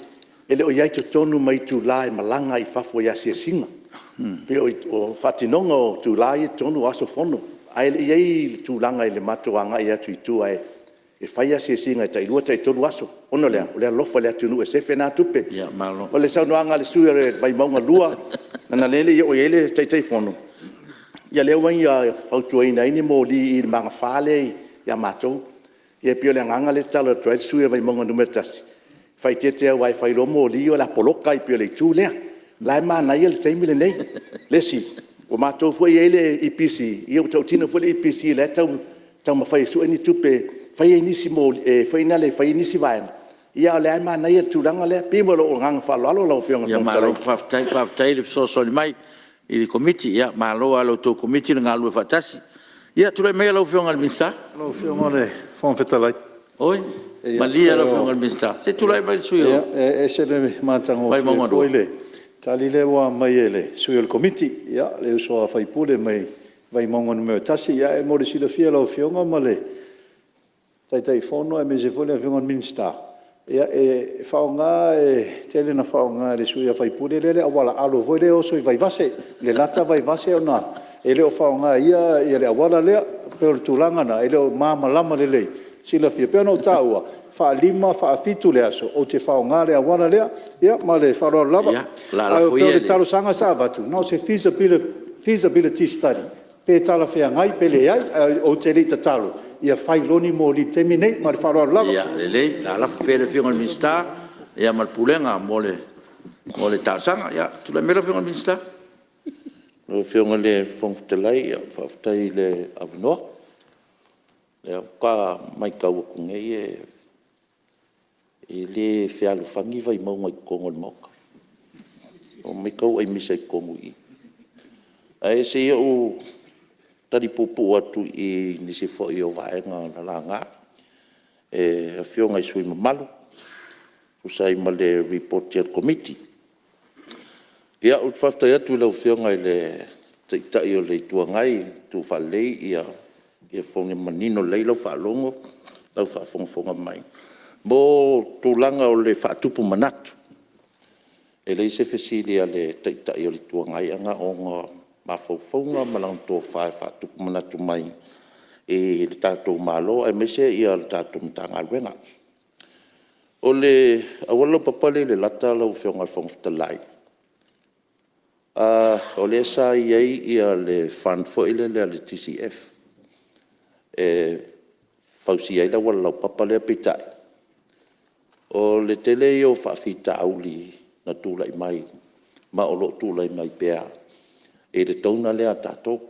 E le o i ai i totonu ma itula e malaga ai i fafo i asiasiga. E pei o le faatinoga o itula ia i totonu o aso fono, ae le i i ai le tulaga i le matou agai atu i tua e fai asiasiga e tailua taitolu aso. Ona o le a? O le alofa i le atunuu e sefe na tupe. O le saunoaga a le sui usufono o Vaimauga 2, leaga o lea e le i oo i ai le Taitaifono, ia lea ua ia fautuaina ai ni moli i le magafa lea ia matou. Ia pei o le agaga lea e tatalo atu ai le sui usufono o Vaimauga 1, faaeteete aua e fai loa moli o le a poloka ai pei o le itu lea. O la e manaia le taimi lenei. O le isi, o matou foi e i ai le EPC, ia ua tautino foi le EPC o la e taumafai e sue ni tupe e fai ai nisi vaega, a o lea lava e manaia le tulaga lea. E pei ma lou agaga faaaloalo lau Afioga i le Fofoga Fetalai. Ia malo faafetai, faafetai le fesoasoani mai i le Komiti. Malo lava i la outou Komiti le galulue faatasi. Ia tulai maia lau Afioga i le Minisita. Lau Afioga i le Fofoga Fetalai… Oi, malie lau Afioga i le Minisita, se i tulai mai le sui usufono mo E ese le matagofie Vaimauga 2. foi o le tali lea ua aumai e le sui o le Komiti, le uso a sui usufono mai Vaimauga 1. Ae mo le silafia e lau Afioga ma le Taitaifono aemaise foi le Afioga i le Minisita, e faaaoga, e tele ina faaaoga e le sui usufono lea le auala alo foi lea e oso i Vaivase, Lelata Vaivase ona e le o faaaogaina le auala lea. E pei o le tulaga lena e le o malamalama lelei silafia. E pei ona ou taua, e faa-5, faa-7 i le aso ou te faaaoga le auala lea. Ia ma le faaaloalo lava. Ia, o le a Ae lafo pei o ia i le le… talosaga sa avatu na o se feasibility study pe talafeagai pe leai. Ae ou te le i tatalo ia fai loa ni moli i le taimi lenei. Ma le faaaloalo lava. Ia lelei o le a lafo pea i le Afioga i le Minisita ma le Pulega mo le talosaga. Ia tulai mai lau Afioga i le Minisita. Lau Afioga i le Fofoga Fetalai faafetai i le avanoa. O lea faatoa maitau atu nei e le fealofani Vaimauga i totonu o le Maota. Omai tau aimisa i totonu i i. Ae se i ou tali puupuu atu i nisi foi o vaega na laga e Afioga i sui usufono mamalu e tusa ai ma le Lipoti a le Komiti. Ia ou te faafetai atu i lau Afioga i le Taitai o le Itu Agai, tu faalelei earphone ia manino lelei lau faalogo ma lau faafogafoga mai mo tulaga o le faatupu manatu. E leai se fesili a le Taitai o le Itu Agai ae na o ona mafaufauga ma lana tofa e faatupu manatu mai i le tatou Malo aemaise le tatou Matagaluega. O le auala laupapa lea i Lelata lau Afioga i le Fofoga Fetalai, o lea sa i ai le fund foi lele a le TCF e fausia ai le auala laupapa lea. Peitai, o le tele ia o faafitauli na tulai mai ma o lo o tulai mai pea i le donor lea a tatou.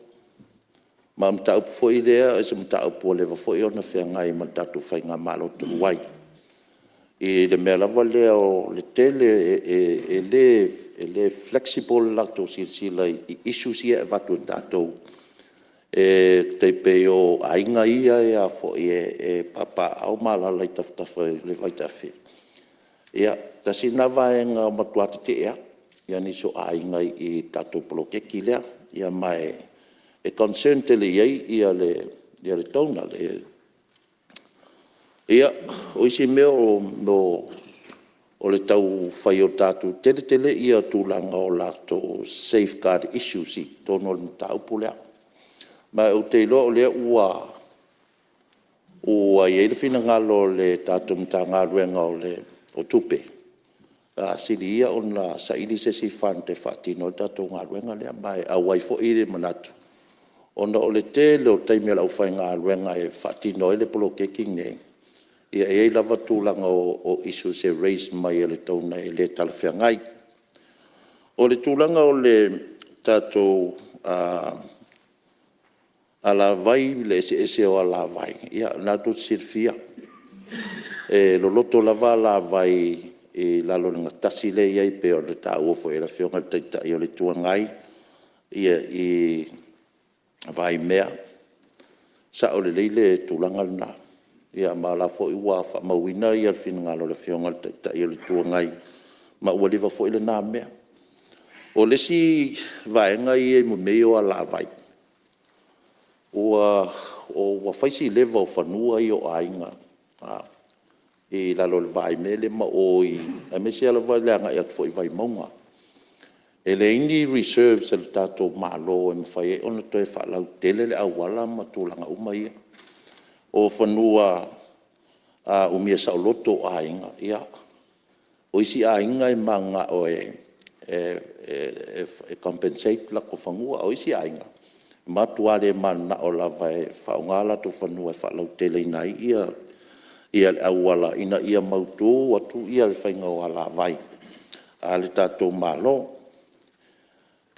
Ma o le mataupu foi lea o se mataupu ua leva foi ona feagai ma le tatou faigamalo talu ai i le mea lava lea o le tele e le flexible le latou silasila i issues ia e avatu e tatou, e tai pei o aiga ia e papaaao ma alaala i tafatafa o le vaitafe. Ia, tasi lena vaega matua tetee lava nisi o aiga i le tatou poloketi lea, ma e concern tele i ai le donor. Ia, o isi mea o le tau fai o tatou… tele tele tulaga o latou safeguard issues i totonu o le mataupu lea. Ma ou te iloa o lea ua i ai le finagalo o le tatou Matagaluega o Tupe, sili ia ona saili se isi fund e faatino ai le tatou galuega lea. Ma e auai foi le manatu ona o le tele o taimi o le aufaigaluega e faatino ai le poloketi lenei, e i ai lava tulaga o issues e raise mai e le donor e le talafeagai. O le tulaga o le tatou alavai i le eseese o alavai, ia o lena tou te silafia, e loloto lava alavai i lalo o le gatasi lea e i ai pei ona taua foi e le Afioga i le Taitai o le Itu Agai i Vaimea. E sao lelei le tulaga lena, ma o la e foi ua faamauina le finagalo o le Afioga i le Taitai o le Itu Agai, ma ua leva foi lena mea. O le isi vaega ia i mea ia o alavai, ua fai si leva o fanua ia o aiga i lalo o le Vaimea lea ma o i… aemaise lava le agai atu foi i Vaimauga. E leai ni reserves a le tatou Malo e mafai ai ona toe faalautele le auala ma tulaga uma ia. O fanua umia saoloto o aiga, ia, o isi aiga e mananao e compensate o latou fanua, a o isi aiga, e matua le mananao lava e faaaoga o latou fanua e faalauteleina ai le auala ina ia mautu atu le faiga o alavai a le tatou Malo.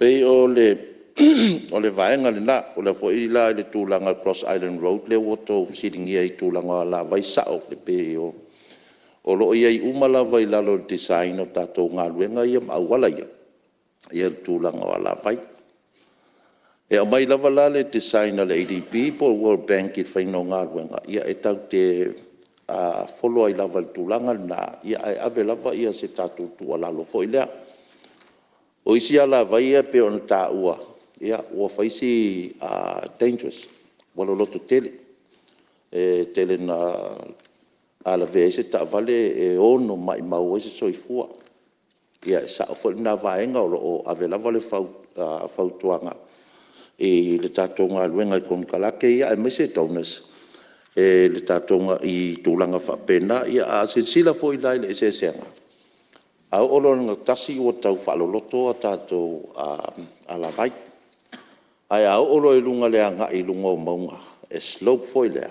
E pei o le vaega lena. O lea foi la i le tulaga o le cross island road lea ua outou fesiligia i le tulaga o alavai, e sao, e pei o lo o i ai uma lava i lalo o le design o tatou galuega ia ma auala ia le tulaga o alavai. E aumai lava la le design a le ADB po o le World Bank i le faiga o galuega, e tatou te follow ai lava i le tulaga lena, ae ave lava se tatou tuualalo foi lea. O isi alavai ia pei ona taua, ua fai si dangerous, ua loloto tele. E tele ina, a lavea ai se taavale e ono maumau ai se soifua. Ia e sao foi lena vaega o lo o ave lava le fautuaga i le tatou galuega i konekarate ia aemaise donors i tulaga faapena. Ia a silasila foi la i le eseesega, a oo loa i le gatasi ua tau faaloloto a tatou alavai. Ae a oo loa i luga i le agai i luga o mauga e slope foi lea,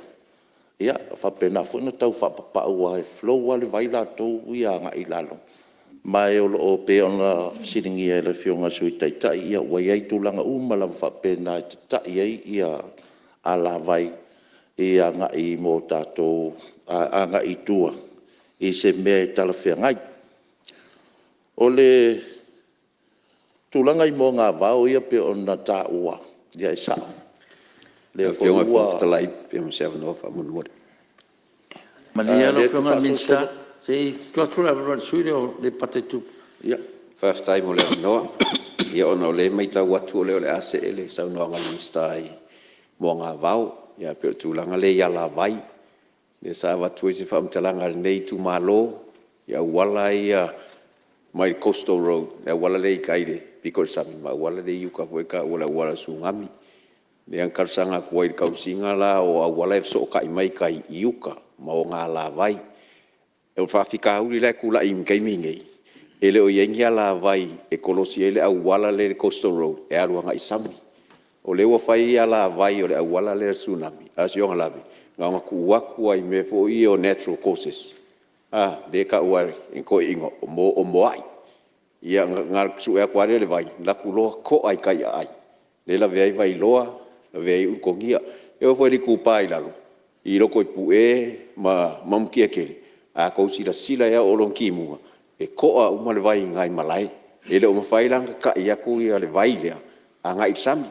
ia e faapena foi ona tau faapapau aua e flow lava le vai latou ia agai i lalo. Ma o lo o pei ona fesiligia e le Afioga i le Sui Taitai, ia ua i ai tulaga uma lava faapena e tatai ai alavai i agai mo tatou agai i tua i se mea e talafeagai. O le tulaga i moagavao ia pei ona taua, ia e sao, o lea foi Lau Afioga i le ua Fofoga Fetalai pe maua se avanoa faamolemole. Malie lau Afioga i le Minisita se i tuu atu le avanoa i le sui usufono lea o Aleipata Itupa… Faafetai mo le avanoa. Ia ona o lea e maitau atu o lea o le a see le saunoaga a le Minisita i moagavao, ae pei o le tulaga lea i alavai lea sa avatu ai se faamatalaga a lenei itumalo i auala ia mai le coastal road i le auala lea i tai i le pito i le sami ma le auala lea i uta e taua o le auala o le Tsunami. Lea na talosaga atu ai i le tausiga la o auala ia e fesootai mai tai i uta ma ona alavai. O le faafitauli la e tulai i le taimi lenei, e le o i ai ni alavai e kolosi ai le auala lea i le coastal road e alu agai i le sami. O lea ua fai alavai o le auala lea o le Tsunami a o si ona lave na ona tuu atu lava i mea foi ia o natural causes a lea e tau lava e toeaiina o omoa'i. Ia na ona sue atu lava lea o le vai alu atu loa to'a i tai i aai lea e lavea ai Vailoa, lavea ai Ulutogia. E oo foi i le itupa i lalo i Lotopue ma Mutiatele, a outou silasila i ai a oo loa ina timuga, e to'a uma le vai i ina i malae. E le o mafai la ona tata'i atu le vai lea agai i le sami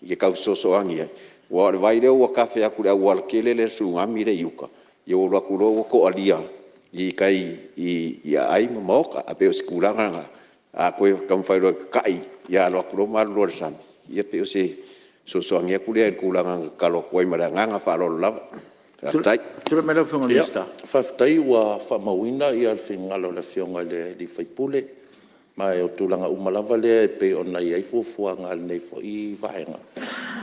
e tau fesoasoani ai, aua o le vai lea ua tafe atu i le aualatele lea o le Tsunami lea e i uta, ia ua alu atu loa ua to'alia i tai i aai ma maota. Ae pei o se tulaga lena, a toe taumafai loa e tata'i ia alu atu loa ma alu loa i le sami, ia pei o se fesoasoani atu lea i le tulaga na tatalo atu ai ma le agaga faaaloalo lava. Faafetai. Tulai mai lau Afioga i le Minisita. Faafetai ua faamauina le finagalo o le Afioga i le sui usufono, ma o tulaga uma lava lea e pei ona i ai fuafuaga a lenei foi vaega,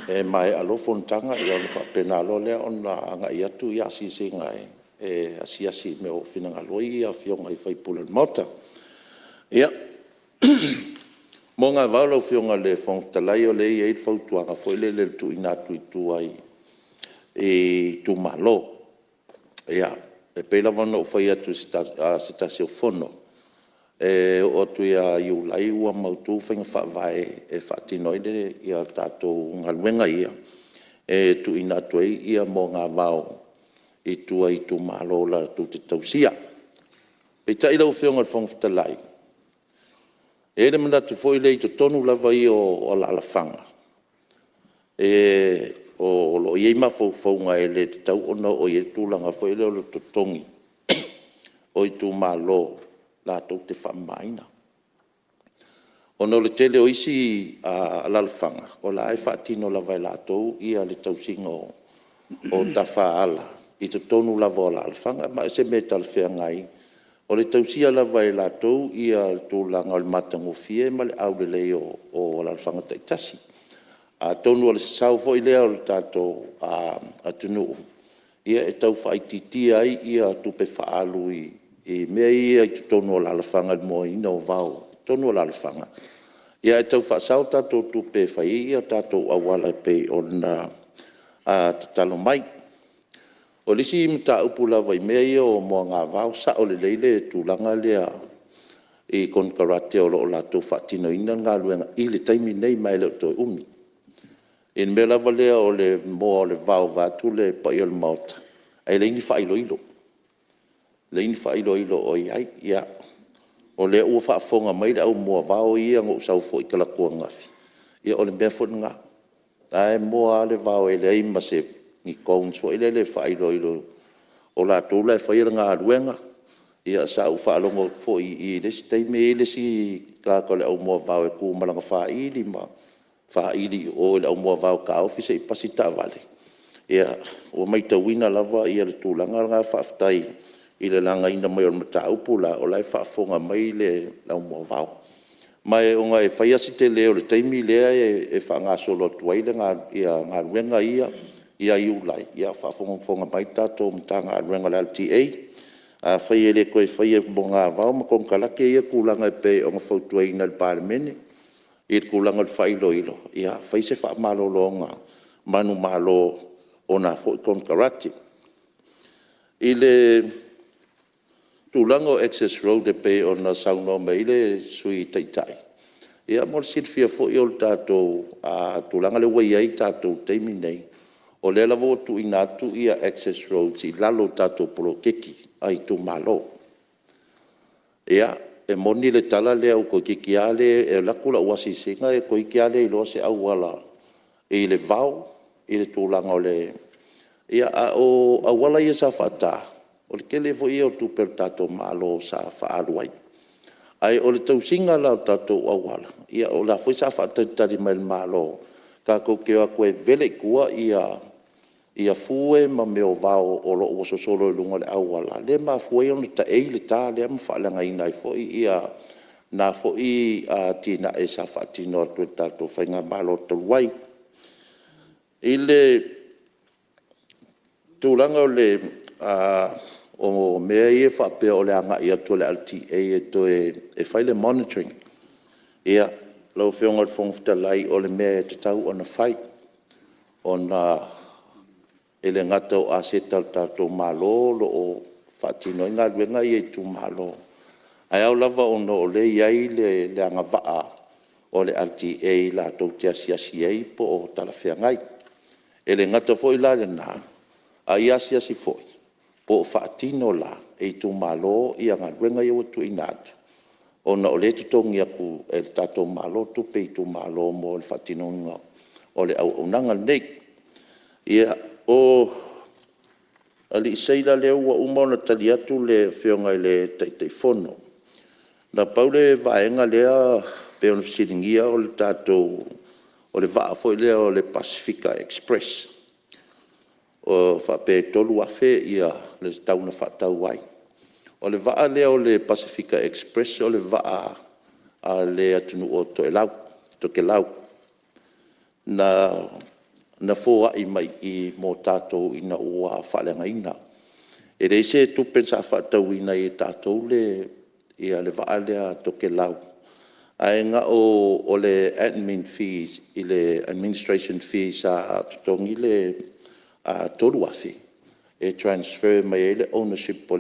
e maea loa fonotaga ona faapena loa lea ona agai atu asiasiga e asiasi i mea ua finagalo ai Afioga i sui usufono o le Maota. Ia, o moagavao lau Afioga i le Fofoga Fetalai, o lea e i ai le fautuaga foi lele i le tuuina atu i tua i itumalo. E pei lava ona ou fai atu i se tasi o fono, e oo atu ia Iulai ua mautu faiga faavae e faatino ai tatou galuega ia e tuuina atu ai moagavao i tua i itumalo latou te tausia. Peitai lau Afioga i le Fofoga Fetalai, e i ai le manatu foi lea i totonu lava ia o alaalafaga o lo o i ai mafaufauga e le tatau ona oo i ai le tulaga foi lea o le totogi o itumalo latou te faamamaina. Ona o le tele o isi alaalafaga o la e faatino lava e latou le tausiga o tafaala i totonu lava o alaalafaga. Ma o se mea e talafeagai, o le tausia lava e latou ia le tulaga o le matagofie ma le aulelei o alaalafaga taitasi. Atonu o le sao foi lea o le tatou atunuu e tau faaitiitia ai tupe faaalu i mea ia i totonu o alaalafaga i le moaina o vao i totonu o alaalafaga, ae tau faasao tatou tupe e fai ai tatou auala e pei ona tatalo mai. O le isi mataupu lava i mea ia o moagavao, e sao lelei le tulaga lea i konekarate o lo o latou faatinoina le galuega i le taimi lenei, ma e le o toe umi. I le mea lava lea o le moa o le vao vaeatu le paia o le Maota, ae leai ni faailoilo, leai ni faailoilo o i ai. Ia, o lea ua faafofoga mai le au moavao ia na ou sau foi i talaatu ananafi, ia o le mea foi lena. O la e moa lava le vao e leai ma ni cones foi lele e faailoilo, o latou la e faia le galuega. Ia sa ou faalogo atu foi i le isi taimi e i ai le isi tagata o le au moavao e tu ma lana faili ma faili i o i le au moavao e taofi se i pasi le taavale. Ua maitauina lava le tulaga lena, faafetai i le lagaina mai o le mataupu la o la e faafofoga mai le au moavao. Ma ona e fai lava si tele o le taimi lea e faagasolo atu ai galuega ia ia Iulai, a o faafogafoga mai le tatou Matagaluega o le LTA. Afai e le toe faia i moagavao ma konekarate ia tulaga e pei ona fautuaina e le Palemene i le tulaga o le faailoilo, ia fai se faamalologa manumalo o na foi konekarate. I le tulaga o access road e pei ona saunoa mai ai le Sui Taitai, ia mo le silafia foi o le tatou tulaga lea ua i ai tatou i le taimi lenei, o lea lava ua tuuina atu access roads i lalo o tatou poloketi a itumalo. Ia, e moni le tala lea toeitiiti lava le… e alu atu lau asiasiga toeitiiti lava le iloa se auala i le vao i le tulaga o le… A o auala ia sa faata, o le tele foi ia o tupe a le tatou Malo sa faaalu ai. Ae o le tausiga la o tatou auala, o la foi sa faatalitali mai i le Malo tatou te o atu e vele i tua fue ma mea o vao o lo o ua sosolo i luga o le auala lea e mafua ai ona taei le ta lea ma faaleagaina ai foi na foi atinae sa faatino atu e le tatou faigamalo talu ai. I le tulaga o mea ia faapea o le agai atu o le LTA e toe fai le monitoring, ia, lau Afioga i le Fofoga Fetalai, o le mea e tatau ona fai, ona e le gata o aseta a le tatou Malo o lo o faatino ai galuega ia i itumalo, ae ao lava ona o lea e i ai le agavaa o le LTA latou te asiasi i ai po o talafeagai. E le gata foi la i lena, a ia asiasi foi po o faatino la e itumalo galuega ia ua tuuina atu, ona o lea e totogi atu e le tatou Malo tupe i itumalo mo le faatinoina o le auaunaga lenei. Ia, o alii seila lea ua uma ona tali atu le Afioga i le Taitaifono. Na pau le vaega lea pei ona fesiligia o le tatou vaa foi lea o le Pasefika Express e faapea e $3,000 le tau na faatau ai. O le vaa lea o le Pasefika Express o le vaa a le atunuu o Tokelau na foai mai i i mo tatou ina ua faaleagaina. E leai se tupe sa faatauina ai e tatou le vaa lea a Tokelau, ae na o le admin fees i le administration fees sa totogi le $3,000 e transfer mai ai le ownership o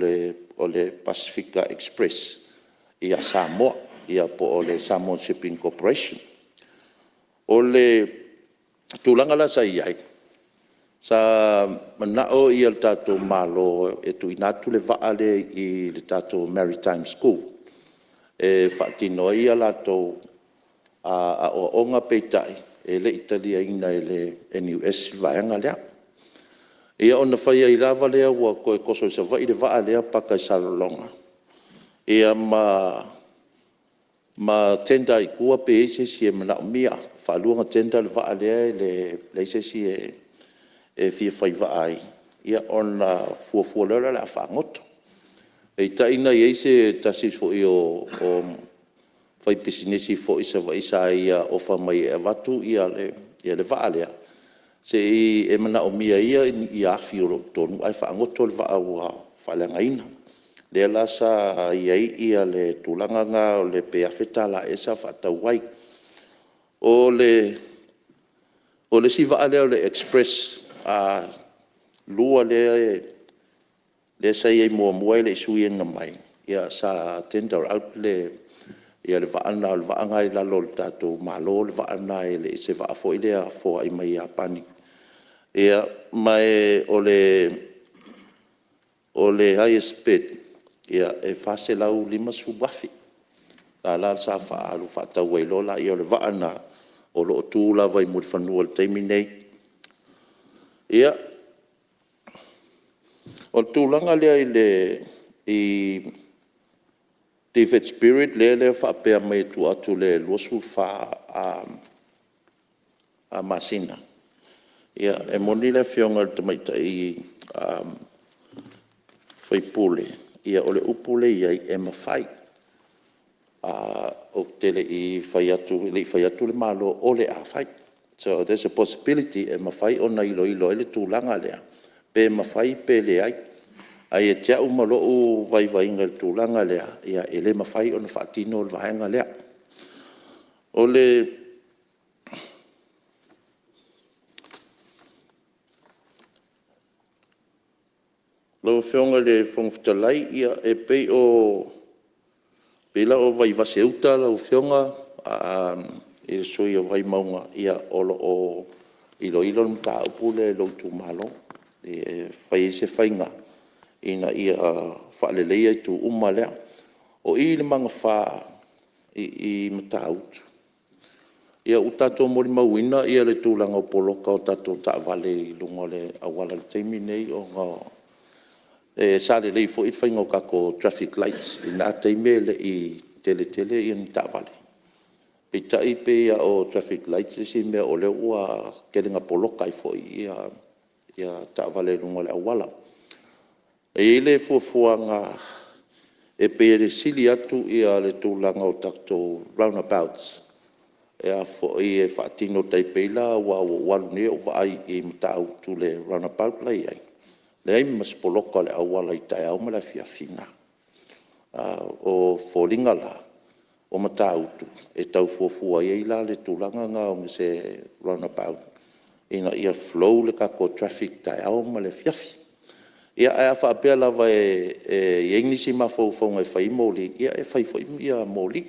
le Pasefika Express ia Samoa po o le Samoa Shipping Corporation. O le tulaga la sa i ai, sa manao le tatou Malo e tuuina atu le vaa lea i le tatou Maritime School e faatino ai a latou aoaoga, peitai e le i taliaina e le NUS le vaega lea. Ia ona fai ai lava lea ua toe toso i Savaii le vaa lea paka i Salelologa ma tender ai i tua pe i ai se isi e manaomia. E faalua ona tender le vaa lea e leai se isi e fia fai vaa ai, ia ona fuafua loa lea o le a faagoto. Peitai na i ai se tasi foi o faipisinisi foi i Savaii sa ia offer mai e avatu le vaa lea e manaomia e ia afi o lo o i totonu ae faagoto le vaa ua faaleagaina. Lea la sa i ai le tulaga lena pe $1,000 ea sa faatau ai. O le isi vaa lea o le Express 2 lea sa i ai muamua e le i sui ina mai, sa tender out le vaa lena, o le vaa lena e i lalo o le tatou Malo le vaa lena, e le o se vaa foi lea foai mai Iapani. Ma o le highest bid e $450,000 sa faaalu faatau ai loa lea. O le vaa lena o lo o tu lava i Mulifanua i le taimi lenei. Ia, o le tulaga lea i defect spirit lea e faapea mai e tuu atu i le 24 masina. Ia, e moni le Afioga i le tamaitai sui usufono, o le upu lea e i ai e mafai. Ou te le i fai atu, e le i fai atu le Malo o le a fai. So there's a possibility e mafai ona iloilo ai le tulaga lea, pe mafai pe leai. Ae ia te au ma lou vaivaiga i le tulaga lea, e le mafai ona faatino le vaega lea. Lau Afioga i le Fofoga Fetalai, e pei la o Vaivase-uta lau Afioga i le sui usufono o Vaimauga, ia o lo o iloilo le mataupu lea i lou itumalo e fai ai se faiga ina ia faaleleia itu uma lea. O i i le magafa i Matautu, ua tatou molimauina le tulaga o poloka o tatou taavale i luga o le auala i le taimi lenei ona sa lelei foi le faiga o tatou traffic lights i lena taimi e le i tele tele ni taavale. Peitai e pei lava o traffic lights le isi mea o lea ua tele ina poloka ai foi taavale i luga o le auala. E i ai le fuafuaga e pei e sili atu le tulaga o tatou roundabouts e faatino e tai pei la aua ua ou alu nei ou vaai i Matautu i le roundabout la e i ai, leai ma se poloka o le auala i le taeao ma le afiafi i ina. O foliga la o Matautu e tau fuafua i ai la le tulaga lena o se roundabout ina ia flow le tatou traffic i le taeao ma le afiafi. Ia, ae a faapea lava e i ai nisi mafaufauga e fai ai moli, ia e fai foi moli,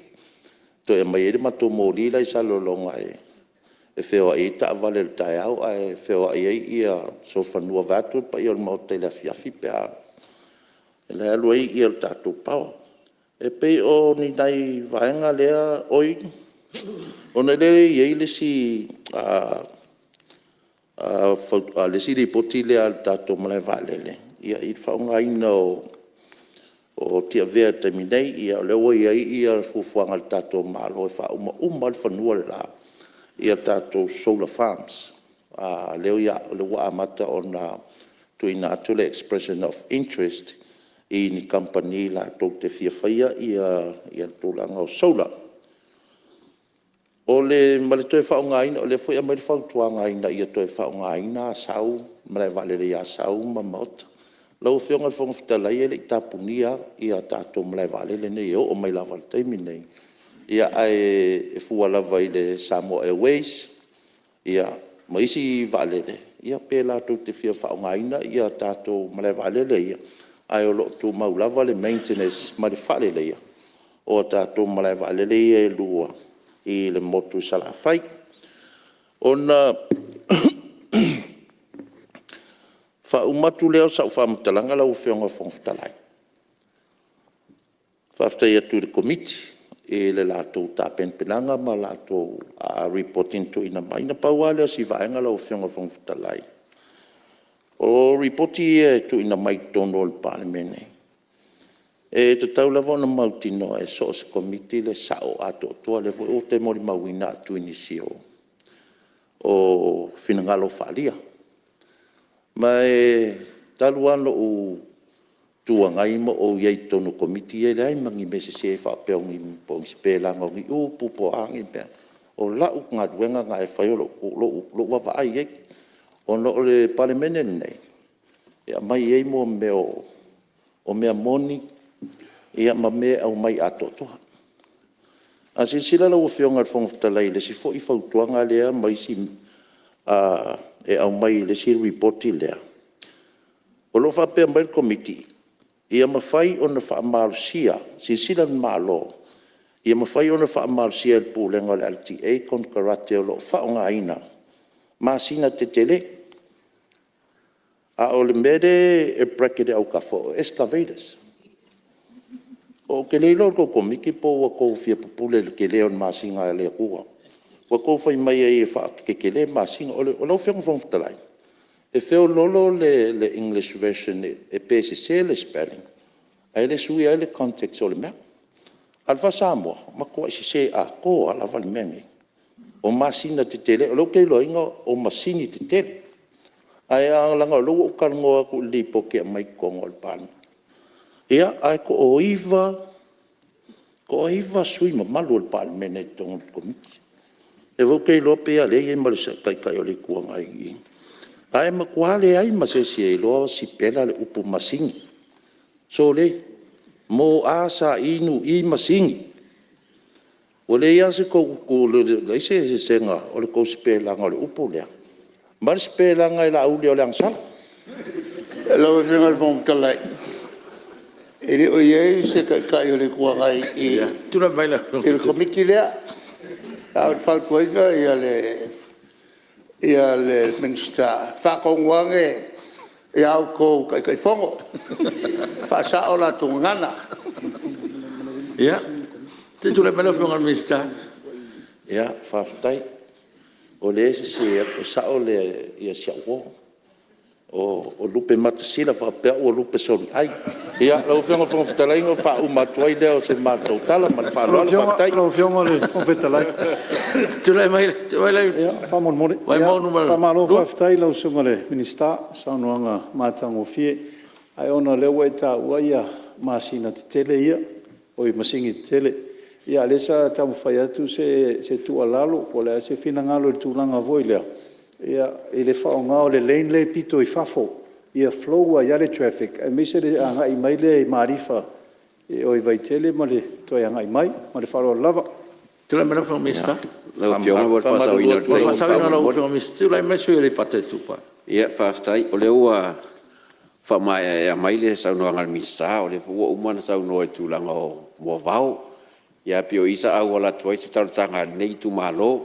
toe aumai ai le matou moli la e i Salelologa e feoai ai taavale i le taeao ae feoai ai solofanua vaeatu le paia o le Maota i le afiafi pe a… e alu ai le tatou power. E pei o ni nai vaega lea… Oi, ona o lea e i ai le isi lipoti lea a le tatou malae vaalele i le faaaogaina o Tiavea i le taimi nei. O lea ua i ai fuafuaga a le tatou Malo e faauma uma lava le fanua le la i a tatou solar farms, lea ua amata ona tuuina atu le expression of interest i ni kamupani latou te fia faia le tulaga o solar. Ma le toe faaaogaina, o lea foi e aumai le fautuaga ina ia toe faaaogaina Asau, malae vaalele i Asau ma Maota. Lau Afioga i le Fofoga Fetalai e le i tapunia lava tatou malae vaalele nei e oo mai lava i le taimi lenei, ae fua lava i le Samoa Airways ma isi vaalele, ia pe latou te fia faaaogaina tatou malae vaalele ia, ae o lo o tumau lava le maintenance ma le faaleleia o tatou malae vaalele ia e lua i le motu i Salafai. Ona faauma atu lea o sau faamatalaga lau Afioga i le Fofoga Fetalai, e faafetai atu i le Komiti i le latou tapenapenaga ma le latou Lipoti na tuuina mai. Na pau lava lea o si vaega lau Afioga i le Fofoga Fetalai, o Lipoti ia e tuuina mai totonu o le Palemene, e tatau lava ona mautinoa e so o se Komiti le sao atoatoa. O lea foi ou te molimauina atu i nisi o finagalo faaalia. Ma e talu lava ona ou Itu Agai ma ou i ai i totonu o Komiti ia, e leai ma ni mea sese faapea o ni sipelaina o ni upu po o a ni mea. O lau galuega lena e fai o lou vaavaai i ai. Ona o le Palemene lenei, e aumai ai mea o mea moni ma mea e aumai atoatoa. A silasila lau Afioga i le Fofoga Fetalai i le isi foi fautuaga lea ma isi e aumai i le isi Lipoti lea, o lo o faapea mai le Komiti, ia mafai ona faamalosia, silasila le Malo ia mafai ona faamalosia e le Pulega o le LTA konekarate o lo o faaaogaina masina tetele. A o le mea lea e bracket ai autafa o excavators. Ou te le iloa la outou Komiti po ua outou fia pupule i le tele o le masina a le Atua ua outou fai mai ai e faatetele masina. Lau Afioga i le Fofoga Fetalai, e feoloolo le English version pe sese le spelling ae le suia ai le context o le mea. A o le faa-Samoa, ua matuai sese atoa lava le mea lenei. O masina tetele, o lea ou te iloaina o masini tetele. Ae leaga o lea ua ou talanoa atu i le Lipoti e aumai i totonu o le Palemene. Ia, ae toa-9 sui usufono mamalu o le Palemene i totonu o le Komiti. O lea foi ou te iloa pei lava o lea e i ai ma le Taitai o le Itu Agai i i, ae matua leai ma se isi e iloa sipela le upu masini. Sole, M A S I N I, masini. Ua leai lava se eseesega o le tou sipelaina o le upu lea ma le sipelaina e Laauli o le agasala. Lau Afioga i le Fofoga Fetalai, e le o i ai se Taitai o le Itu Agai i i i le Komiti lea. Ae ou te fautuaina le Minisita, faatonu ane a outou Taitaifono, faasao latou gagana. Ia, se i tulai mai lau Afioga i le Minisita. Faafetai. O lea e sese atu, e sao si au uo, o lupematasila faapea au o lupesoliai. Ia, lau Afioga i le Fofoga Fetalai ona faauma atu ai lea o se matou tala ma le faaaloalo. Faafetai. Lau Afioga i le Fofoga Fetalai… Tulai mai Faamolemole. Vaimauga 2. Faamalo faafetai i lau Susuga i le Minisita i le saunoaga matagofie. Ae ona o lea ua e taua masini tetele ia, a o lea sa taumafai atu se tuualalo po o le a se finagalo i le tulaga foi lea i le faaaoga o le lane lea e pito i fafo ia flow ai lava le traffic aemaise le agai mai lea i Malifa i o i Vaitele ma le toe agai mai. Ma le faaaloalo lava. Tulai mai lau Afioga i le Minisita. Mo le faasaoina o le taimi faamolemole. Tulai mai le sui usufono mo Aleipata Itupa i Luga. Ia faafetai o lea ua faamaeaea mai le saunoaga a le Minisita o lea foi ua uma ona saunoa i le tulaga o moavao. Ae pei o i sa auala atu ai se talosaga a lenei itumalo, i le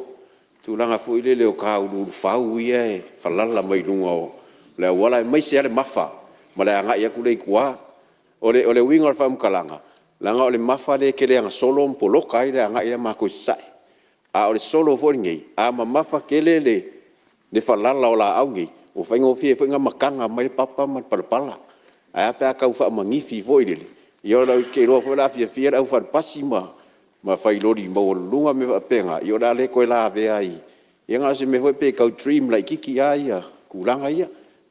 tulaga foi lele o tauluulufau ia e falala mai luga o le auala aemaise lava le Mafa ma le agai atu lea i tua. O le uiga o le faamatalaga, leaga o le Mafa lea e tele ina solo ma poloka ai le agai a matou i sasae. A o le solo foi lenei, a mamafa tele le falala o laau nei, ua faigofie foi ona mataga mai le papa ma le palapala. Ae a pe a tau faamanifi foi lele, ia ou te iloa foi o le a fiafia le aufale pasi ma failoli maualuluga ma mea faapena, ia o le a le toe lavea ai… Ia na o se mea foi lea pe tau trim laitiiti lava tulaga ia.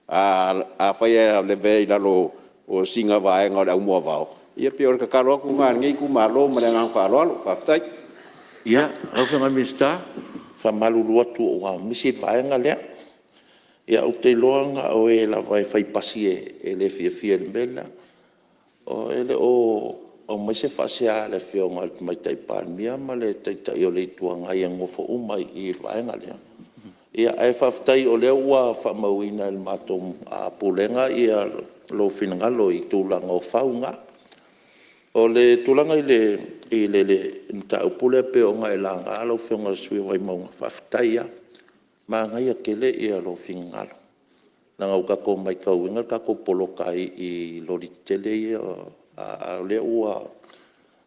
Afai lava e lavea i lalo o sina vaega o le au moavao, ia pei o le tatalo atu lena a lenei itumalo ma le agaga faaaloalo. Faafetai. Ia, lau Afioga i le Minisita. E faamalulu atu ua misi le vaega lea. Ia ou te iloa na o e lava e fai pasi e le fiafia i le mea lea. E le o aumaia se faasea a le Afioga i le Tamaitai Palemia ma le Taitai o le Itu Agai e nonofo uma lava i i i le vaega lea. Ae faafetai o lea ua faamauina e le matou Pulega lou finagalo i tulaga o fau na. O le tulaga i le mataupu lea pei ona e laga lau Afioga i le sui usufono o Vaimauga, faafetai lava. Manaia tele lou finagalo leaga ua tatou matauina le tatou poloka ai i loli tetele ia, a o lea ua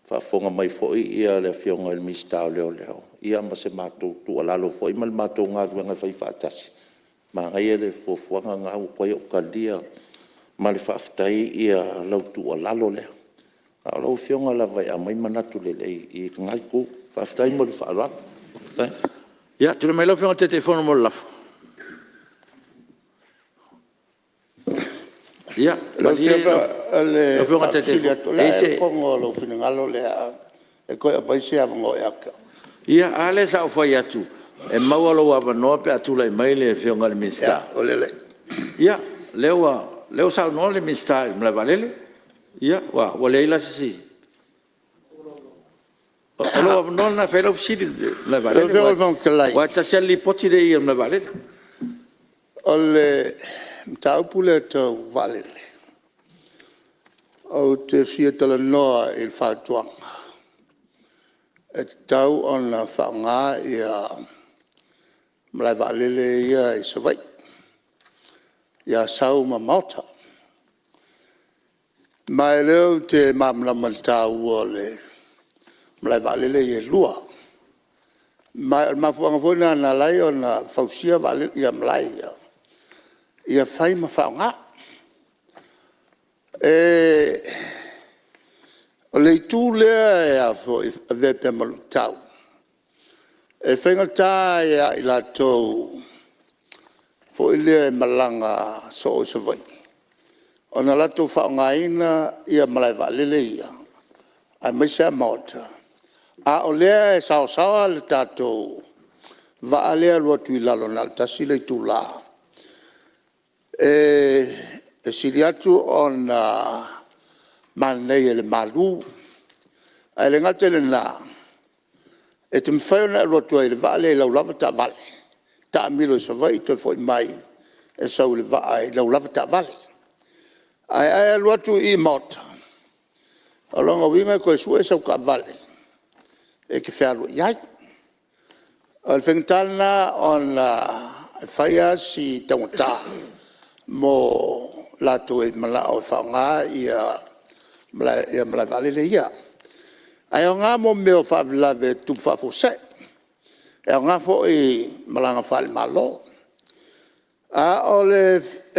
faafofoga mai foi le Afioga i le Minisita o Leoleo ma se matou tuualalo foi ma le matou galuega e faifaatasi. Manaia le fuafuaga lena, ua matuai ou talia ma le faafetai lau tuualalo lea. Na o lau Afioga lava e aumai manatu lelei i lena itu. Faafetai ma le faaaloalo. Ia, tulai mai lau Afioga i le Taitaifono mo le lafo. Ia malie lau Afioga i le Lau Afioga, o le faafesili Taitaifono, atu, o le a ea le tonu o lou finagalo lea e toe aumai se avanoa ia te au? Ia, a lea sa ou fai atu e maua lou avanoa pe a tulai mai le Afioga i le Minisita. Ua lelei. Ia, lea ua saunoa le Minisita i le malae vaalele. Ia, ua leai la se isi… O lou avanoa lena e fai ai lau fesili i le malae Lau vaalele, Afioga i le Fofoga Fetalai, aua e tasi lava le Lipoti lea e i i o le malae vaalele. O le mataupu lea tau vaalele, ou te fia talanoa i le fautuaga e tatau ona faaaoga malae vaalele ia i Savaii i Asau ma Maota. Ma o lea ou te malamalama i le taua o malae vaalele ia e lua. Ma o le mafuaaga foi lena na ala ai ona fausia malae ia, ia fai ma faaaoga. O le itu lea e avea pea ma luitau, e faigata ia i latou foi lea e malaga soo i Savaii ona latou faaaogaina malae vaalele ia aemaise lava Maota, a o lea e saosaoa le tatou vaa lea e alu atu i lalo na o le tasi le itula. E sili atu ona manaia i le malu, ae le gata i lena, e te mafai ona e alu atu ai i le vaa lea i lau lava taavale, taamilo i Savaii toe foi mai e sau i le vaa i lau lava taavale. Ae a e alu atu i Maota, o lona uiga e toe sue sau taavale e te fealuai ai. O le faigata lena ona e fai lava si taugata mo latou e mananao e faaaoga malae vaalele ia. Ae aoga mo mea o faalavelave tutupu faafuasei. E aoga foi i malaga faale-Malo. A o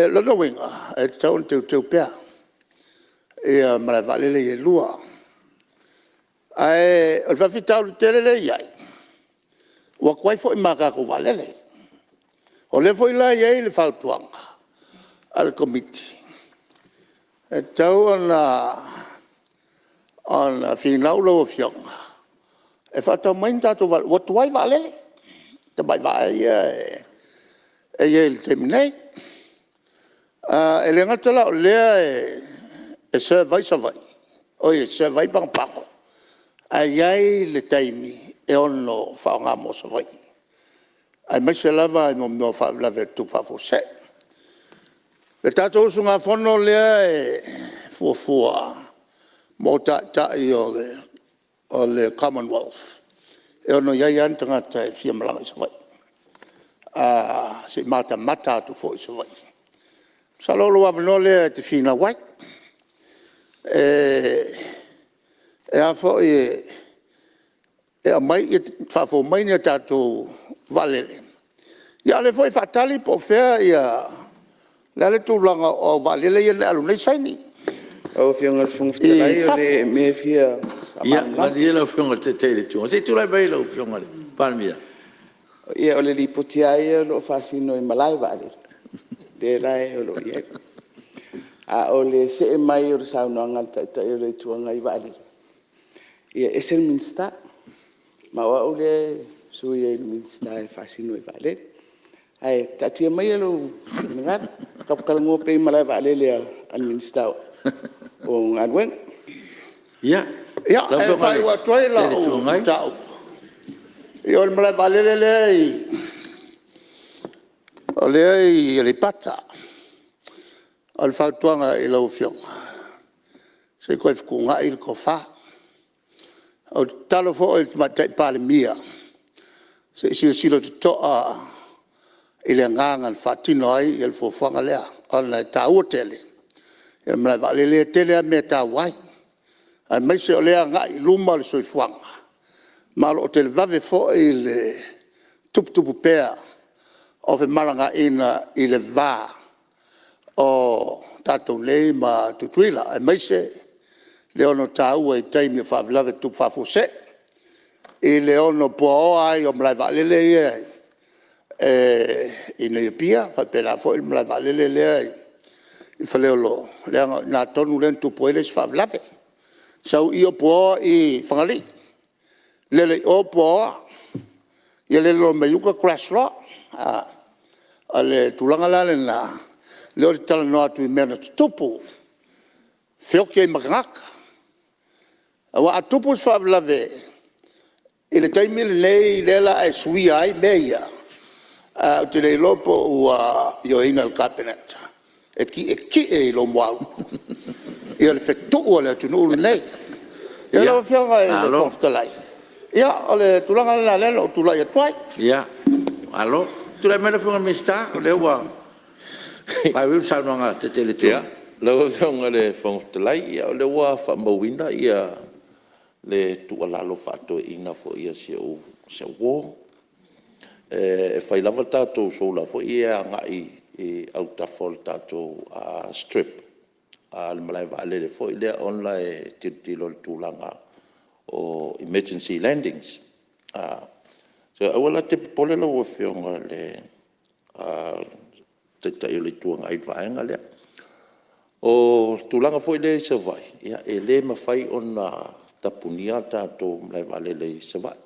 lona uiga e tatau ona teuteu pea malae vaalele ia e lua. Ae o le faafitauli tele lea e i ai, ua tuai foi ma a tatou vaalele. O lea foi la e i ai le fautuaga a le Komiti, e tatau ona finau lau Afioga e faatau mai ni tatou vaalele ua tuai vaalele, tamai vaa ia e i ai i le taimi nei. E le gata la o lea e serve ai Savaii, oi e serve ai Pagopago, ae i ai le taimi e ono faaaoga mo Savaii aemaise lava mo mea o faalavelave e tutupu faafuasei. Le tatou usugafono lea e fuafua mo Taitai o le Commonwealth, e ono i ai lava ni tagata e fia malaga i Savaii se i matamata atu foi i Savaii. Masalo o lou avanoa lea e te finau ai, e a foi e aumai, faafou mai ni a tatou vaalele, a o lea foi e faatali po o fea o le a le tulaga o au vaalele ia na e alu nei saini Lau Afioga i le Fofoga Fetalai o i le fafo. mea e fia Ia faamalamalama. malie lau Afioga i le Taitai o le Itu Agai. Se i tulai mai lau Afioga i le Palemia. Ia o le Lipoti lava ia o lo o faasino i malae vaalele lea la o lo o i ai. A o le see mai o le saunoaga a le Taitai o le Itu Agai i vaalele, ia e ese le Minisita, ma o au lea e sui ai i le Minisita e faasino i vaalele. Ae taatia maia lou finagalo, tatou talanoa pea i malae vaalele a le Minisita o Galuega. Ia, Ia, lau e Afioga i le faaiu atu ai Taitai o le lau Itu Agai. mataupu, ia o le malae vaalele lea e i Aleipata. O le fautuaga i lau Afioga, se i toe fetuunai le tofa. Ou te tatalo foi i le Tamaitai Palemia, se i silasila totoa i le agaga na faatino ai le fuafuaga lea ona e taua tele le malae vaalele. E tele lava mea e taua ai, aemaise o lea e agai i luma le soifuaga ma o lo o televave foi le tuputupu pea o femalagaaiga i le va o tatou nei ma Tutuila, aemaise le ono taua i taimi o faalavelave tutupu faafuasei i le ono puaoa ai o malae vaalele ia i inei i Apia faapena foi le malae vaalele lea i Faleolo, leaga o i ina tonu lea na tupu ai le isi faalavelave. Sau i i o puaoa Fagalii, lele i o puaoa, ia lele loa mai uta crash loa. O le tulaga la lena lea ou te talanoa atu i mea na tutupu, feoti ai ma tagata. Aua a tupu se faalavelave i le taimi lenei lea o le a e suia ai mea ia, ou te le iloa po ua ioeina e le Kapeneta e tietie i lou muaulu le fetuu a le atunuu lenei. Ia lau Afioga i le Malo. Fofoga Fetalai, ia o le tulaga lena lea na ou tulai atu ai. Ia, malo. Tulai mai lau Afioga i le Minisita o lea ua faaiuiu le saunoaga a le Taitai o le Itu Agai. Lau Afioga i le Fofoga Fetalai, ia o lea ua faamauina le tuualalo faa-toeaina foi a si au uo. E fai lava tatou solar foi ia e agai i autafa o le tatou strip a le malae vaalele foi lea ona e tilotilo i le tulaga o emergency landings. So, aua la e te popole lau Afioga i le Taitai o le Itu Agai i le vaega lea. O le tulaga foi lea i Savaii, e le mafai ona tapunia tatou malaevaalele i Savaii.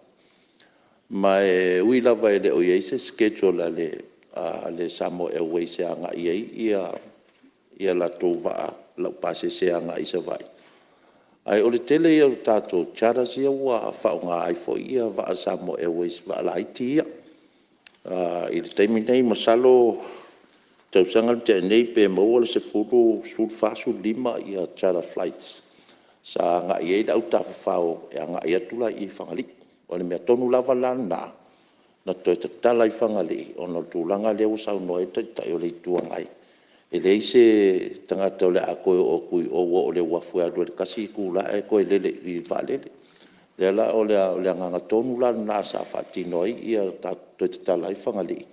Ma e ui lava e le o i ai se schedule a le Samoa Airways e agai ai ia latou vaa laupasese agai i Savaii, ae o le tele ia o tatou charters ia ua faaaoga ai foi ia vaa a le Samoa Airways, vaa laiti ia. I le taimi nei masalo o le tausaga na tea nei pe maua le 10, 14, 15 charter flights sa agai ai le au tafafao e agai atu la i Fagalii. O le mea tonu lava la lena na toe tatala ai Fagalii ona o le tulaga lea ua saunoa ai le Taitai o le Itu Agai, e leai se tagata o le a toe oo atu i o aua o le uafu e alu ai i le tasi itula ae toe lele i le vaalele. O lea la o le agaga tonu la lena sa faatino ai le toe tatala ai Fagalii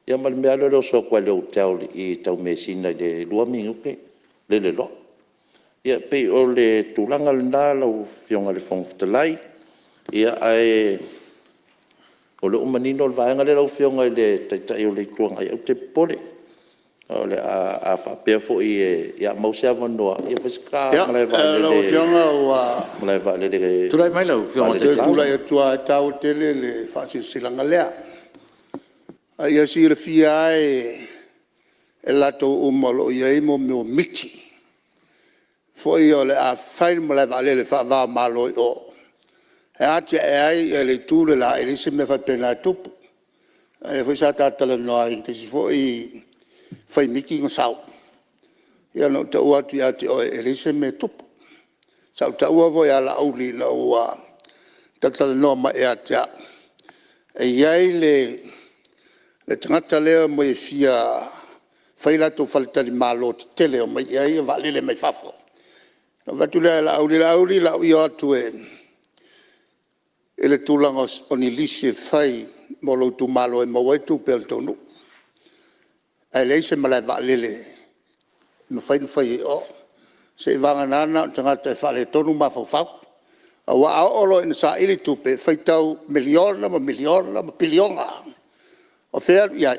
ia ma le mea lava lea o le oso atu lava i le hotel i Taumeasina i le 2 minute lele loa. Ia pei o le tulaga lena lau Afioga i le Fofoga Fetalai, ae o lea ua manino le vaega lea lau Afioga i le Taitai o le Itu Agai, aua e te popole. A faapea foi o le a maua se avanoa e fai se ta Lau Afioga ua malaevaalele Tulai mai lau Afioga i le Toe Taitai. tulai atu lava, e taua tele le faasilasilaga lea. A ia silafia lava e latou uma o lo o i ai mea o miti foi ia o le a fai le malaevaalele faava-o-Malo i o e atiae ai le itu le la, e leai se mea faapena e tupu. O lea foi sa ta talanoa ai i le isi foi fai miti na sau, ia na ou taua atu ia te oe e leai se mea e tupu. Sa ou taua foi ia Laauli ina ua talatalanoa mai ia te au, e i ai le tagata lea e omai e fia fai latou faletalimalo tetele e omai i ai vaalele mai fafo. Ona ou fai atu lea ia Laauli, “Laauli, o le a ou io atu i le tulaga o ni lisi e fai mo lou itumalo e maua ai tupe a le tou nuu, ae leai se malaevaalele e mafai ona faia i o, seiavagana na o ni tagata e faaletonu mafaufau.” Aua a oo loa ina saili tupe, e faitau miliona ma miliona ma piliona. O fea e alu i ai?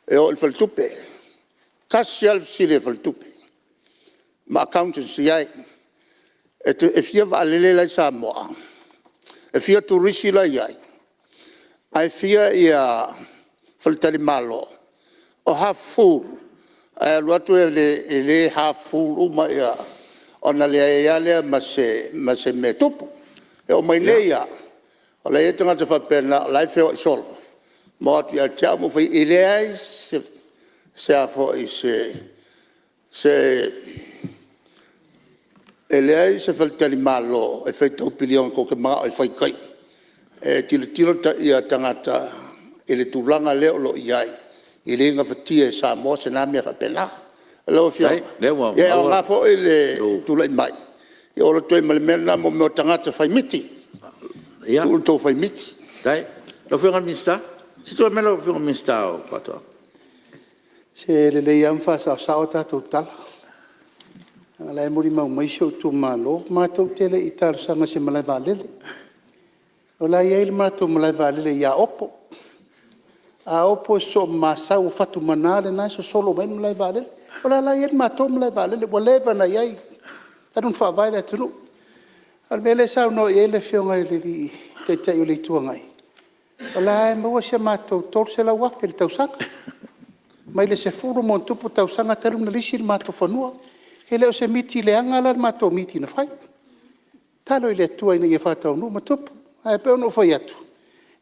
E o i le faletupe. E tasi lava le fesili a le faletupe ma accountants e i ai, “E fia vaalele la e i Samoa? E fia turisi la e i ai? Ae fia faletalimalo?” O half full? Ae alu atu e le half full uma ia, ona leai ai lava lea ma se mea e tupu. E oo mai nei lava, o la e i ai tagata faapena o la e feoai solo ma o atu ia te au ma ou fai atu, e leai se leai se faletalimalo e faitau piliona tou te mananao e fai i tai. E tilotilo tagata i le tulaga lea o lo o i ai, e le gafatia e Samoa se na mea faapena. Lau Afioga, Faafetai o lea ua ia e maua aoga foi le lou... tulai mai, ou alu atu ai ma le mea lena mo mea o tagata fai miti, tuu le tou fai miti. Faafetai. Lau Afioga i le Minisita, se i tulai mai lau Afioga i le Minisita o Faatoaga. Se e lelei lava ona faasaosao a tatou tala, leaga o la e molimau mai si ou itumalo. Matou te le i talosaga i se malaevaalele. O la e i ai le matou malaevaalele i Aopo. O Aopo e sosoo ma Asau, o Fatumana lena e sosolo mai ai le malaevaalele. O la e i ai le matou malaevaalele ua leva ona i ai talu ona faavae le atunuu. A o le mea lea e saunoa i ai le Afioga i le Taitai o le Itu Agai, o la e lava e maua si a matou $300,000 i le tausaga mai le 10+ tausaga talu ona lisi le matou fanua. E le o se miti leaga la le matou miti na fai. Tatalo i le Atua ina ia faataunuu ma tupu. Ae pei ona ou fai atu,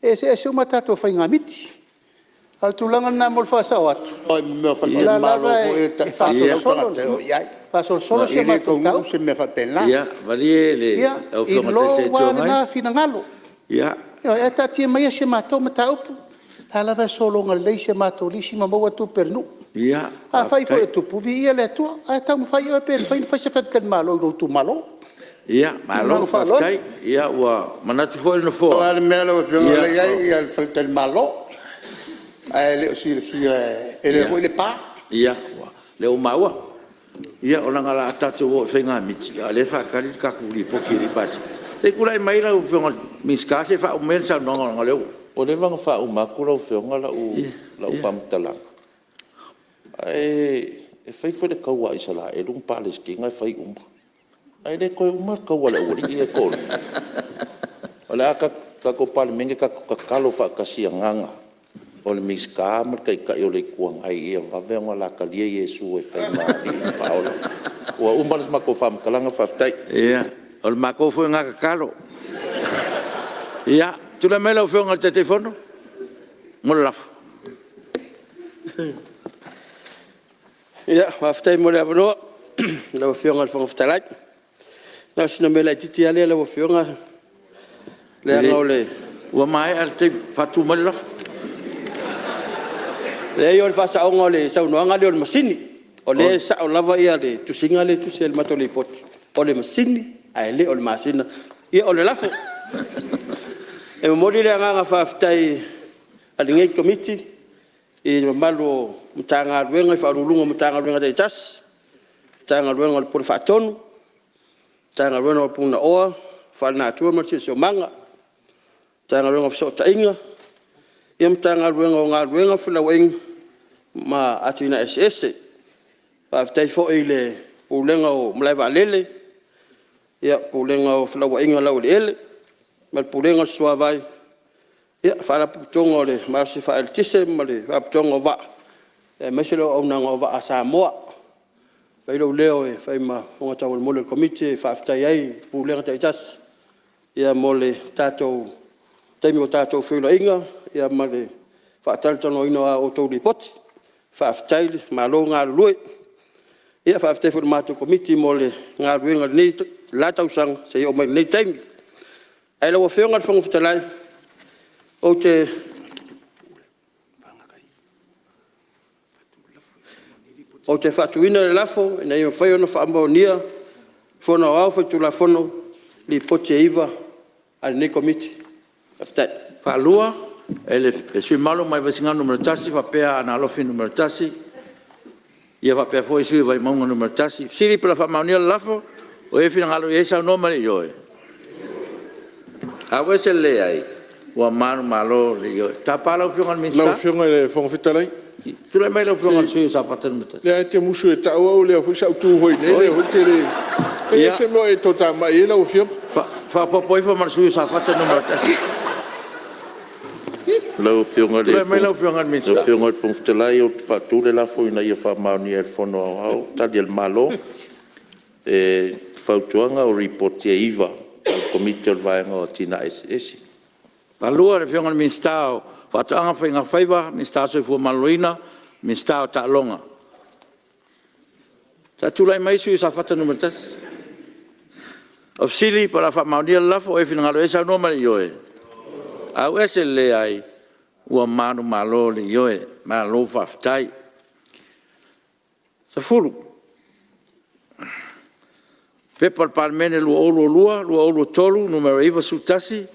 e eseese uma tatou faiga miti. A o le tulaga lena mo le faasao atu, O mea o o la faletalimalo lava foi ia e e tai 400 tagata e o i ai. faasolosolo si E a le matou taunuu mataupu. se mea faapena. Ia malie lau Ia, i Afioga i le Taitai lou o le Itu lava Agai. lena finagalo. Ioe, ae taatia maia si a matou mataupu, o la e lava e sologa lelei si a matou lisi ma maua tupe a le nuu. Afai foi Faafetai. e tupu, viia le Atua, ae taumafai oe pe mafai ona fai se faletalimalo i lou itumalo. Ia Ma le malo agaga faaaloalo. faafetai. Ua manatu foi le Pau Nofoa, lava le mea lau Afioga o la e i ai le faletalimalo, ae le o silafia e… e le oo foi le pa. Ia, o lea ua maua. Ia leaga o le a tatou oo i faiga miti a o lea e faatali le tatou Lipoti e le i pasia. Se i tulai mai lau Afioga i le Minisita se i faauma maia le saunoaga leaga o lea ua… Ua leva ona faauma atu lau Afioga lau faamatalaga. Ae fai foi le taua a Isaraelu ma Palesitina e fai uma, ae le toe uma le taua a le aualii ia e toalua. O le a tatou Palemene tatou tatalo faatasi i agaga o le Minisita ma le Taitai o le Itu Agai ia vave ona la talia Iesu e fai ma Alii ma Faaola. Ua uma le matou faamatalaga faafetai. Ia, o le matou foi lena tatalo. Ia, tulai mai lau Afioga i le Taitaifono mo le lafo. Ia, faafetai mo le avanoa lau Afioga i le Fofoga Fetalai. Na o sina mea laitiiti lava lea lau Afioga leaga o le… Ua maea le taimi, faatu mai le lafo. Leai o le faasaoga o le saunoaga lea o le masini. O lea e sao lava le tusiga lea e tusi ai i le matou Lipoti, o le masini ae le o le masina. Ia, o le lafo; E momoli le agaga faafetai a lenei Komiti i le mamalu o Matagaluega i Ofisa Sili o Pulega o Matagaluega taitasi, Matagaluega o le Pule Faatonu, Matagaluega o le Punaoa Faalenatura ma le Siosiomaga, Matagaluega o Fesootaiga, Matagaluega o Galuega, Felauaiga ma Atinae Eseese. Faafetai foi i le Pulega o Malaevaalele, Pulega o Felauaiga i le Laueleele ma le Pulega o le Suavai, Faalapotopotoga o le Malosi Faa-Eletise ma le Faalapotopotoga o Vaa aemaise le Auaunaga o Vaa a Samoa. E fai ai lou leo e fai ma fofoga taumolimoli o le Komiti e faafetai ai i Pulega taitasi mo le tatou taimi ua tatou feiloaiga ma le faatalatalanoaina o a outou Lipoti. Faafetai malo le galulue. Ia faafetai foi i le matou Komiti mo le galuega i le la tausaga seia oo mai i lenei taimi. Ae lau Afioga i le Fofoga Fetalai, ou te faatuina le lafo, Ina ia mafai ona faamaonia e le Fono Aoao Faitulafono Lipoti e 9 a lenei Komiti. Faafetai. Faafetai i le sui usufono mamalu mai Vaisigano 1 faapea Aana Alofi 1, ia faapea foi le sui usufono mo Vaimauga 1. O le fesili pe o le a faamaonia le lafo? Ua i ai le finagalo e saunoa ma le ioe. Ua manumalo le ioe. Ou te tapa lau Afioga i le Minisita. Lau Afioga i le Fofoga Fetalai… Tulai mai lau Afioga i le sui usufono mo Safata 1. O lea lava e te musu e tau au, o lea foi sa ou tu foi i inei o lea foi e te le… E i ai se mea o e toatamai ai lau Afioga? Faaopoopo ifo ma le sui usufono mo Safata 1. Lau Afioga i le Fofoga Fetalai ou te faatu le lafo, Ina ia faamaonia e le Fono Aoao Tali a le Malo i Fautuaga o Lipoti e 9 a le Komiti o le Vaega o Atinae Eseese. Ia, saunoa mai lau Afioga i le Minisita o Faatoaga ma Faiga Faiva, Minisita o le Soifua Maloloina, Minisita o Taaloga. Sa tulai mai le sui usufono mo Safata 1. O le fesili po o le a faamaonia le lafo. O ai e finagalo i ai saunoa mai i le ioe. Auese le leai. Ua manumalo le ioe, malo faafetai. 10. P.P.2022/2023 Nu.91,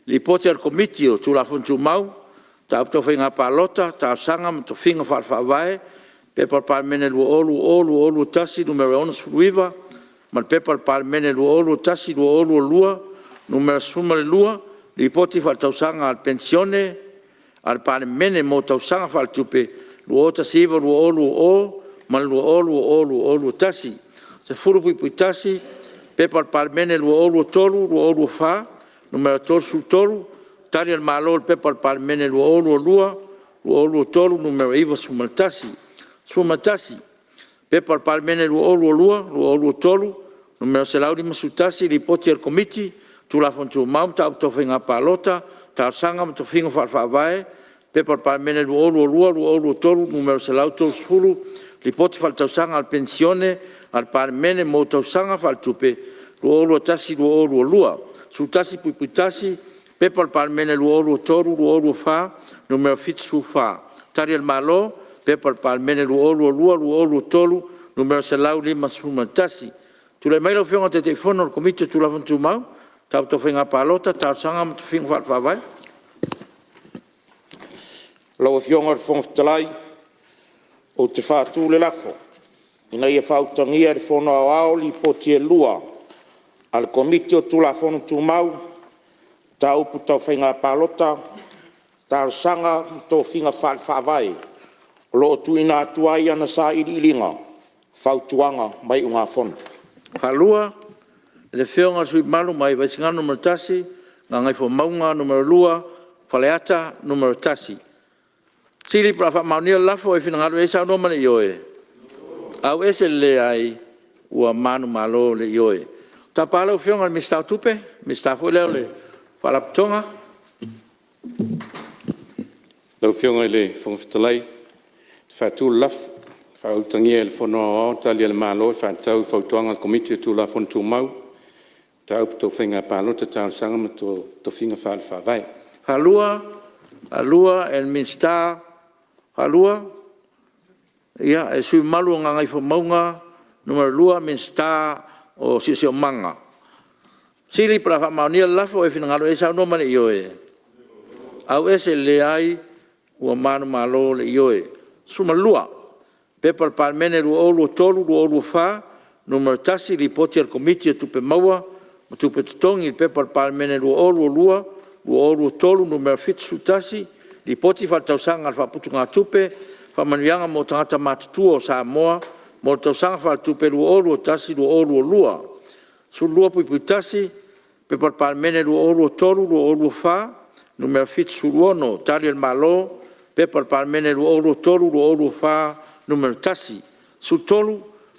Lipoti a le Komiti o Tulafono Tumau, Mataupu Tau Faiga Palota, Talosaga ma Tofiga Faale-Faavae, P.P.2020/2021 Nu.69 ma le P.P.2021/2022 Nu.12, Lipoti Faaletausaga a le Penisione a le Palemene mo Tausaga Faaletupe 2019/2020 ma le 2020/2021. 10.1. P.P.2023/2024 Nu.33, Tali a le Malo i le P.P.2022/2023 Nu.91. 11. P.P.2022/2023 Nu.151, Lipoti a le Komiti o Tulafono Tumau, Mataupu Tau Faiga Palota, Talosaga ma Tofiga Faale-Faavae P.P.2022/2023 Nu.130, Lipoti Faaletausaga a le Penisione a le Palemene mo Tausaga Faaletupe 2021/2022. 11.1. P.P.2023/2024 Nu.74, Tali a le Malo P.P.2022/2023 Nu.151. Tulai mai lau Afioga i le Taitaifono o le Komiti o Tulafono Tumau, Mataupu Tau Faiga Palota, Talosaga ma Tofiga Faale-Faavae. Lau Afioga i le Fofoga Fetalai, ou te faatu le lafo, Ina ia faautagia e le Fono Aoao Lipoti e lua a le Komiti o Tulafono Tumau, Mataupu Tau Faiga Palota, Talosaga ma Tofiga Faale-Faavae O lo o tuuina atu ai ana Sailiiliga, Fautuaga ma Iugafono. 2. Afioga i le sui usufono mamalu mai Vaisigano Nu.1, Gagaifomauga Nu.2, Faleata 1. Fesili po o le a faamaonia le lafo. O e finagalo i ai saunoa ma le ioe. Auese le leai. Ua manumalo le ioe. Ou te tapa lau Afioga i le Minisita o Tupe, o le Minisita foi lea o le Faalapotopotoga. Lau Afioga i le Fofoga Fetalai, ou te faatu le lafo, Faautagia e le Fono Aoao Tali a le Malo e faatatau i Fautuaga a le Komiti o Tulafono Tumau, Mataupu Tau Faiga Palota, Talosaga ma Tofiga Faale-Faavae. 2. E le Minisita, ia e le sui usufono mamalu o Gagaifomauga 2, Minisita o Siosiomaga. Fesili po o le a faamaonia le lafo. O e finagalo i ai saunoa ma le ioe. Auese le leai. Ua manumalo le ioe. 12. P.P.2023/2024 Nu.1 Lipoti a le Komiti o Tupe Maua ma Tupe Totogi i le P.P.2022/2023 Nu.71, Lipoti Faaletausaga a le Faaputugatupe o Faamanuiaga mo Tagata Matutua o Samoa mo le Tausaga Faaletupe 2021/2022. 12.1 P.P.2023/2024 Nu.76, Tali a le Malo P.P.2023/2024 Nu.1. 13.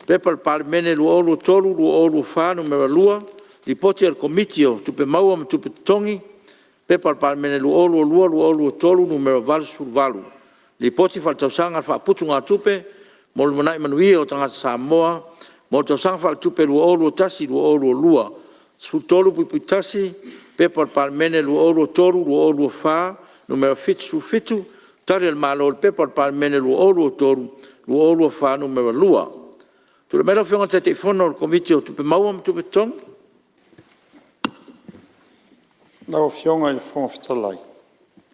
P.P.2023/2024 Nu.2, Lipoti a le Komiti o Tupe Maua ma Tupe Totogi P.P.2022/2023 Nu.88, Lipoti Faaletausaga a le Faaputugatupe mo le Lumanai Manuia o Tagata Samoa mo le Tausaga Faaletupe 2021/2022. 13.1 P.P.2023/2024 Nu.77, Tali a le Malo i le P.P.2023/2024 Nu.2. Tulai mai lau Afioga i le Taitaifono o le Komiti o Tupe Maua ma Tupe Totogi. Lau Afioga i le Fofoga Fetalai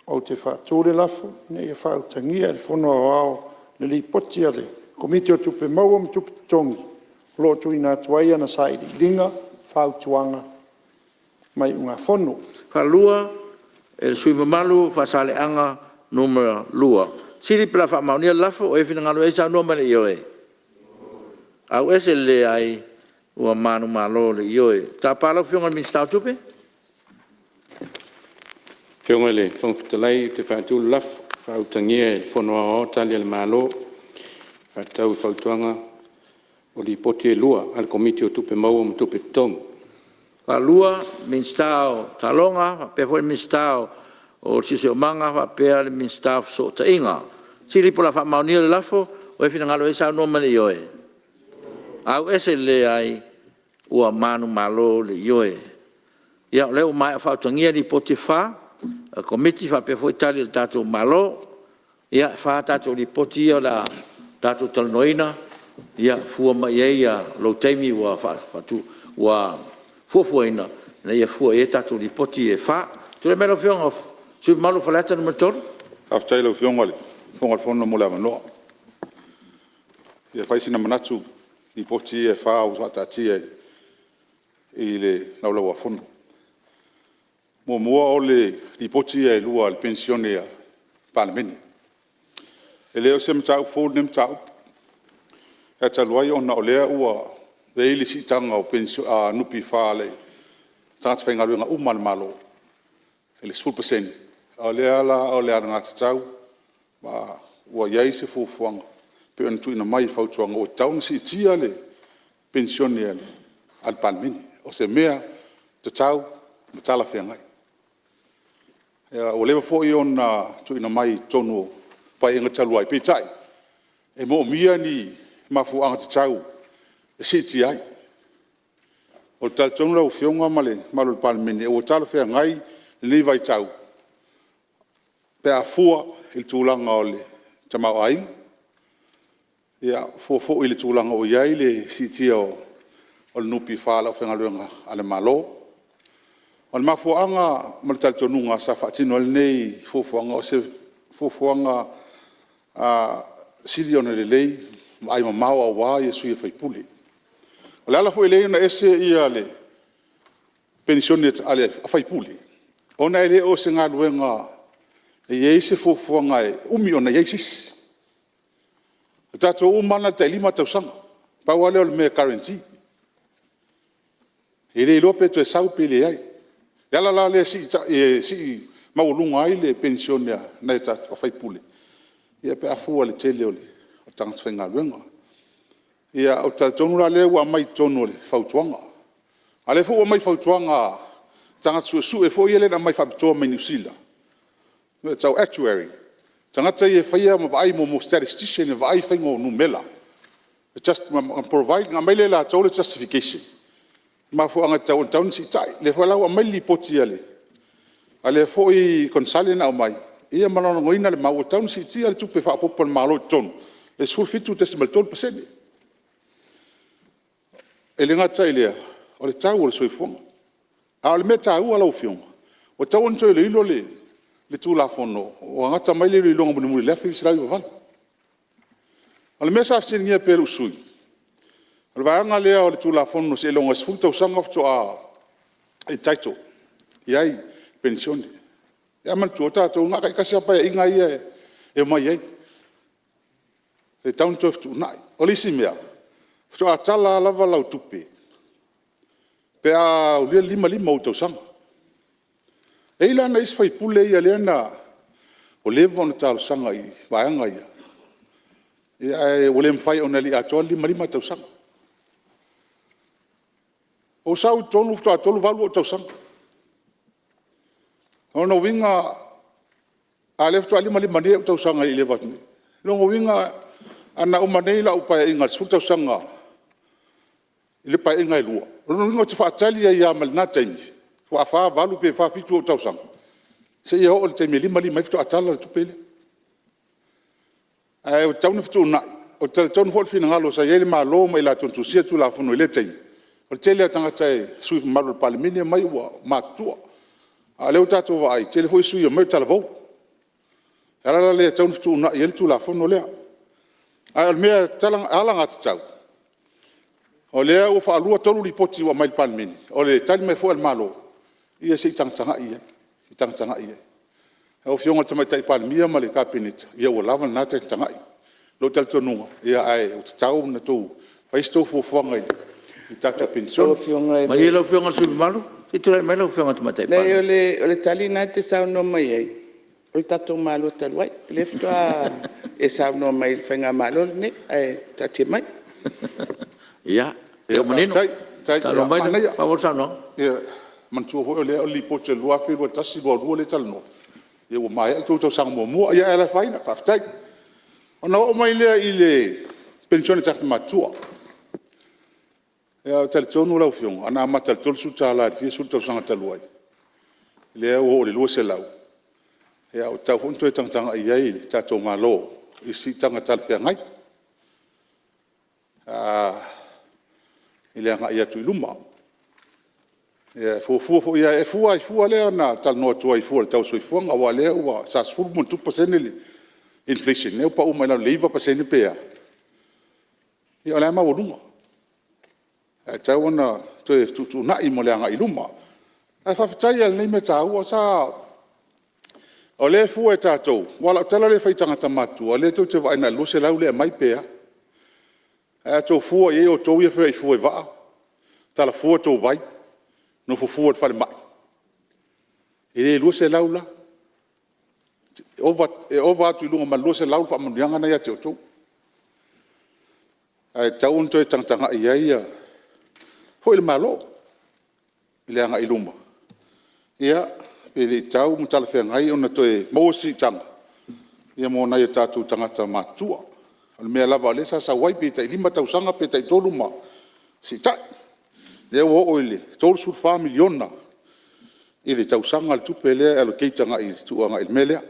ou te faatu le lafo, Ina ia faautagia e le Fono Aoao le Lipoti a le Komiti o Tupe Maua ma Tupe Totogi o lo o tuuina atu ai ana Sailiiliga, Fautuaga ma Iugafono. 2. E le sui usufono mamalu o Faasaleleaga 2. Fesili po o le a faamaonia le lafo. O ai e finagalo i ai saunoa ma le ioe. Auese le leai. Ua manumalo le ioe. Tapa lau Afioga i le Minisita o Tupe. Lau Afioga i le Fofoga Fetalai ou te faatu le lafo, Faautagia e le Fono Aoao Tali a le Malo e faatatau i Fautuaga o Lipoti e lua a le Komiti o Tupe Maua ma Tupe Totogi. 2. Minisita o Taaloga faapea foi le Minisita o le Siosiomaga faapea le Minisita o Fesootaiga. Fesili po o le a faamaonia le lafo. O ai e finagalo i ai saunoa ma le ioe. Auese le leai. Ua manumalo le ioe. Ia o lea ua maea faautagia Lipoti e 4 a le Komiti faapea foi Tali a le tatou Malo. Ia, e 4 tatou Lipoti ia o le a tatou talanoaina, ia fua mai i ai lou taimi ua fuafuaina ina ia fua i ai tatou Lipoti ia e 4. Tulai mai lau Afioga i le sui usufono mamalu mo Faleata 3. Faafetai i lau Afioga i le Fofoga o le Fono mo le avanoa. E fia fai sina manatu i Lipoti ia e 4 ua faataatia i le Laulau-a-Fono. Muamua o le Lipoti ia e 2 o le Penisione a le Palemene. E le o se mataupu fou lenei mataupu, ae talu ai ona o lea ua i ai le siitaga o NPF a tagata faigaluega uma a le Malo i le 10%, a o lea la o le alagatatau ua i ai se fuafuaga e pei ona tuuina mai i fautuaga ua tatau ona siitia le Penisione a le Palemene. O se mea tatau ma talafeagai. Ua leva foi ona tuuina mai i totonu o Paeaiga talu ai, peitai e moomia ni mafuaaga tatau e siitia ai. Ou te talitonu lau Afioga ma le mamalu o le Palemene ua talafeagai lenei vaitau pe a fua i le tulaga o le tamaoaiga, fua foi i le tulaga ua i ai le siitia o le NPF a le aufaigaluega a le Malo. O le mafuaaga ma le talitonuga sa faatino ai lenei fuafuaga, o se fuafuaga sili ona lelei, vaaimamao aua sui usufono. O le ala foi lea e ala ai ona ese le Penisione a sui usufono, ona e le o se galuega e i ai se fuafuaga e umi ona i ai se isi. O tatou uma lava na o le tai 5 tausaga, pau lava lea o le mea e guarantee. E le iloa pe toe sau pe leai. O le ala la lea e sii maualuga ai le penisione a nai o tatou sui usufono pe a fua i le tele o tagata faigaluega. Ia, ou te talitonu la o lea ua aumai i totonu o le fautuaga. A o lea foi ua aumai i fautuaga a tagata suesue foi lea na aumai faapitoa mai Niu Sila, mea tau actuary, tagata ia e faia ma vaai mo statistician e vaai le faiga o numera ma provide, ona aumai lea e latou le justification i mafuaaga e tatau ona siitai. O lea foi la ua aumai le lipoti a lea foi konesale na aumai ia ma lagolagoina le mau ua tatau ona siitia le tupe faaopoopo a le Malo i totonu e 17.3%. E le gata i lea o le tau o le soifuaga. A o le mea taua lau Afioga, ua tatau ona toe iloilo le Tulafono ua gata mai le iloiloga mulimuli i le 1998. O le mea sa fesiligia pea e lou sui usufono, o le vaega lea o le Tulafono seiloga e 10 tausaga faatoa entitle i ai i le penisione. Ae manatua o tatou na o le taitasi lava Paeaiga ia e omai ai, e tatau ona toe fetuunai. O le isi mea, faatoa tala lava lau tupe pe a aulia le 55 o ou tausaga. E i ai la nai isi sui usufono ia lea ua leva ona talosaga i vaega ia, ae ua le mafai ona e le i atoa le 55 tausaga. Ou sau i totonu faatoa 38 ou tausaga. O lona uiga a o lea faatoa 55 nei ou tausaga ina ua leva atu nei. O lona uiga ana uma nei lau Paeaiga i le 10 tausaga i Paeaiga e lua, o lona uiga ou te faatali ai lava mai lena taimi faatoa 48 pe 47 ou tausaga seia oo i le taimi e 55 ai faatoa tala le tupe lea. Ae ua tatau ona fetuunai. Ou te talitonu foi o le finagalo sa i ai le Malo ma i latou na tusia le Tulafono i lea taimi, o le tele lava o tagata sui usufono mamalu o le Palemene e omai ua matutua. A o lea ua tatou vaai e tele foi sui usufono e omai o talavou. O le ala la lea e tatau ona fetuunai ai le Tulafono lea. A o le mea alagatatau, o lea ua faalua tolu Lipoti ua aumai i le Palemene, o le tali mai foi a le Malo, ia se i tagatagai i ai, se i tagatagai i ai. Lau Afioga i le Tamaitai Palemia ma le Kapeneta, ia ua lava lena tagatagai. I lou talitonuga, ua tatau ona outou fai se tou fuafuaga i le tatou Penisione. Malie lau Afioga i le sui usufono mamalu, se i tulai mai lau Afioga i le Tamaitai Palemia. Leai o le tali lena e te saunoa mai ai, o le tatou Malo talu ai. O lea faatoa e saunoa mai i le faigamalo lenei, ae taatia mai. Ia, o lea ua manino. Saunoa mai faaauau le saunoaga. Faafetai. Manatua foi o le Lipoti o le 2021/2022 lea e talanoa, ia ua maea le tou tausaga muamua, ae le afaina, faafetai. Ona oo mai lea i le Penisione a tagata matutua. Ia ou te talitonu lau Afioga na amata i le $30 i le fia sefulu tausaga talu ai, lea ua oo i le $200, ia ua tatau foi ona toe tagatagai i ai le tatou Malo i se siitaga talafeagai i le agai atu i luma. E fuafua foi lava, e fua lava i fua lea na talanoa atu ai e fua i le tau o le soifuaga aua o lea sa 10+% le inflation lea ua pau mai lalo i le 9% pe a, ia o la e maualuga. Ae tatau ona toe fetuutuunai mo le agai i luma. Ae faafetai lava i lenei mea taua. O lea e fua e tatou, aua o lau tala lea e fai i tagata matutua, o lea tou te vaai na o le $200 lea e aumai pe a. Ae a outou fua i ai outou ia e feoai fua i vaa, tala fua tou vai, nofo fua i le falemai, e le $200 la. E ova atu i luga ma le $200 le faamanuiaga lena e ia te outou. Ae tatau ona toe tagatagai i ai foi le Malo i le agai i luma, ia pe le i tatau ma talafeagai ona toe maua se siitaga mo nai o tatou tagata matutua. O le mea lava o lea sa sau ai, pe tai 5 tausaga pe tai 3 ma siitai. Lea ua oo i le $34 miliona i le tausaga le tupe lea e allocate tuu agai i le mea lea.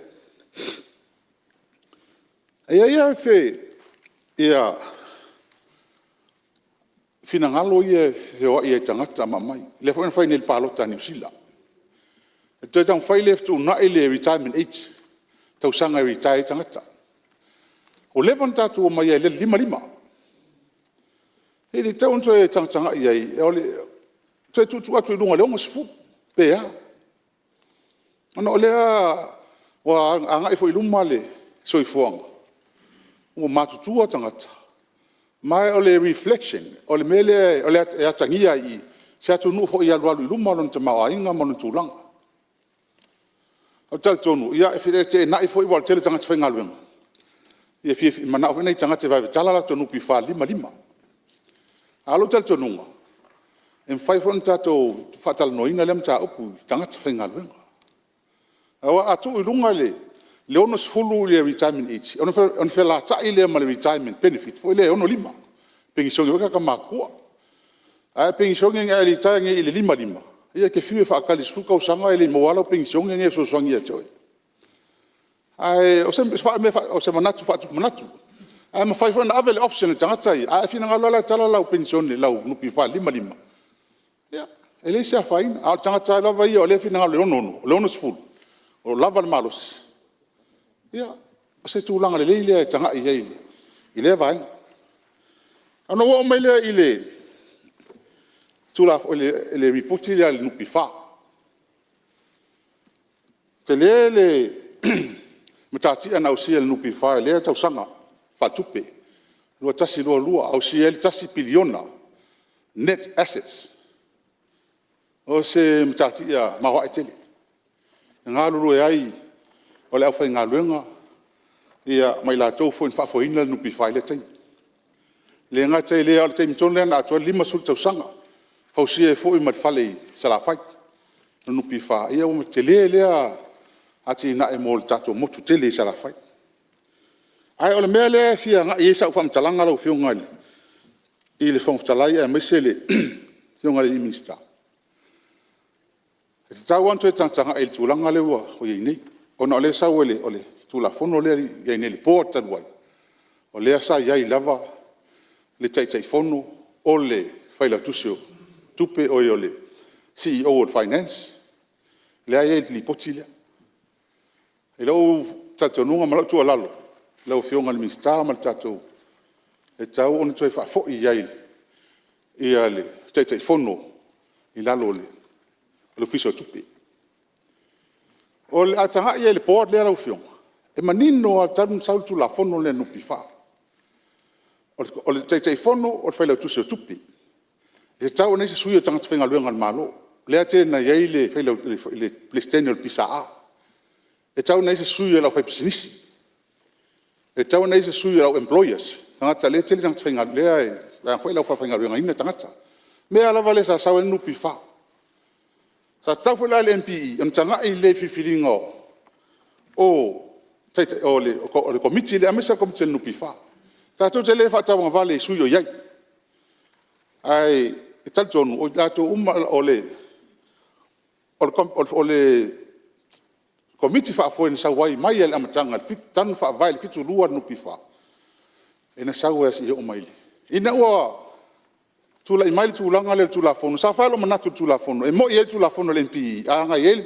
E i ai lava finagalo ia e feoai ai tagata ma aumai, lea foi na fai nei i le palota a Niu Sila. E toe taumafai lea e fetuunai le retirement age, tausaga e retire ai tagata. Ua leva ona tatou omai ai i le 55. Pe le tatau ona toe tagatagai i ai e toe tuutuu atu i luga i le 60 pe a. Ona o lea ua agai foi i luma le soifuaga, ua Ua matutua tagata ma o le reflection o le mea lea e atagia ai i i se atunuu foi e alualu i luma lona tamaoaiga ma ona tulaga. Ou te talitonu e feteenai foi aua o le tele o tagata faigaluega e mananao foi nai tagata e vave tala a latou NPF i le 55. A o lou talitonuga e mafai foi ona tatou faatalanoaina lea mataupu i tagata faigaluega. Aua a tuu i luga i le 60 le retirement age ona felatai lea ma le retirement benefit foi lea e 65, penisione foi lea a tagata matutua. A e litaea nei i le 55 ia e te fiu e faatali i le 10 tausaga e le i maua lava lau penisione lea e fesoasoani ia te oe. Ae o se manatu faatupu manatu, ae mafai foi ona ave le option i le tagata ia, a e finagalo lava la e tala lau NPF i le 55, ia e leai se afaina. A o le tagata lava ia o lea e finagalo i le 60, o lo o lava le malosi, ia o se tulaga lelei lea e tagai i ai i lea vaega. Ona ou oo mai lea i le Lipoti lea a le NPF. E tele le matatia na ausia e le NPF i lea tausaga faaletupe 2021/2022, ausia ai le $1 piliona net assets. O se matatia maoae tele e galulue ai o le aufaigaluega ma i latou foi na faafoeina le NPF i lea taimi. E le gata i lea a o le taimi tonu lea na atoa ai le 50 tausaga, fausia ai foi ma le fale i Salafai o le NPF, ia ua tele lea atinae mo le tatou motu tele i Salafai. Ae o le mea lea e fia agai i ai sau faamatalaga lau Afioga i le Fofoga Fetalai aemaise le Afioga i le Minisita, e tatau lava ona toe tagatagai i le tulaga lea ua i ai nei ona o lea e sau o le Tulafono lea e i ai nei le Board talu ai, o lea sa i ai lava le Taitaifono o le Failautusi o Tupe, oi le CEO o le Finance lea e i ai i le Lipoti lea. I lou talitonuga ma lau tuualalo i lau Afioga i le Minisita ma le tatou… e tatau ona toe faafoi i ai le Taitaifono i lalo o le Ofisa o Tupe. A tagai i ai i le Board lea lau Afioga, e manino lava talu ona sau le Tulafono lea a le NPF, o le Taitaifono o le Failautusi o Tupe. E tatau ona i ai se sui o tagata faigaluega a le Malo lea e tele ina i ai le Peresetene o le PSA. E tatau ona i ai se sui o le aufaipisinisi, e tatau ona i ai se sui o le au employers, tagata lea e toatele tagata faigaluega lea e faafaigaluegaina tagata. O le mea lava lea sa sau ai le NPF. Sa tatau foi la i le MPE ona tagai lelei i le filifiliga o le Komiti lea aemaise lava le Komiti a le NPF. Tatou te le faatauagavale i sui o i ai, ae talitonu o i latou uma o le Komiti Faafoe na sau ai mai lava i le amataga talu ona faavae i le 1972 le NPF, na sau ai lava seia oo mai i le… Ina ua tulai mai le tulaga lea i le Tulafono, sa fai lava lou manatu i le Tulafono, e moni e i ai le Tulafono a le MPE ae leaga e i ai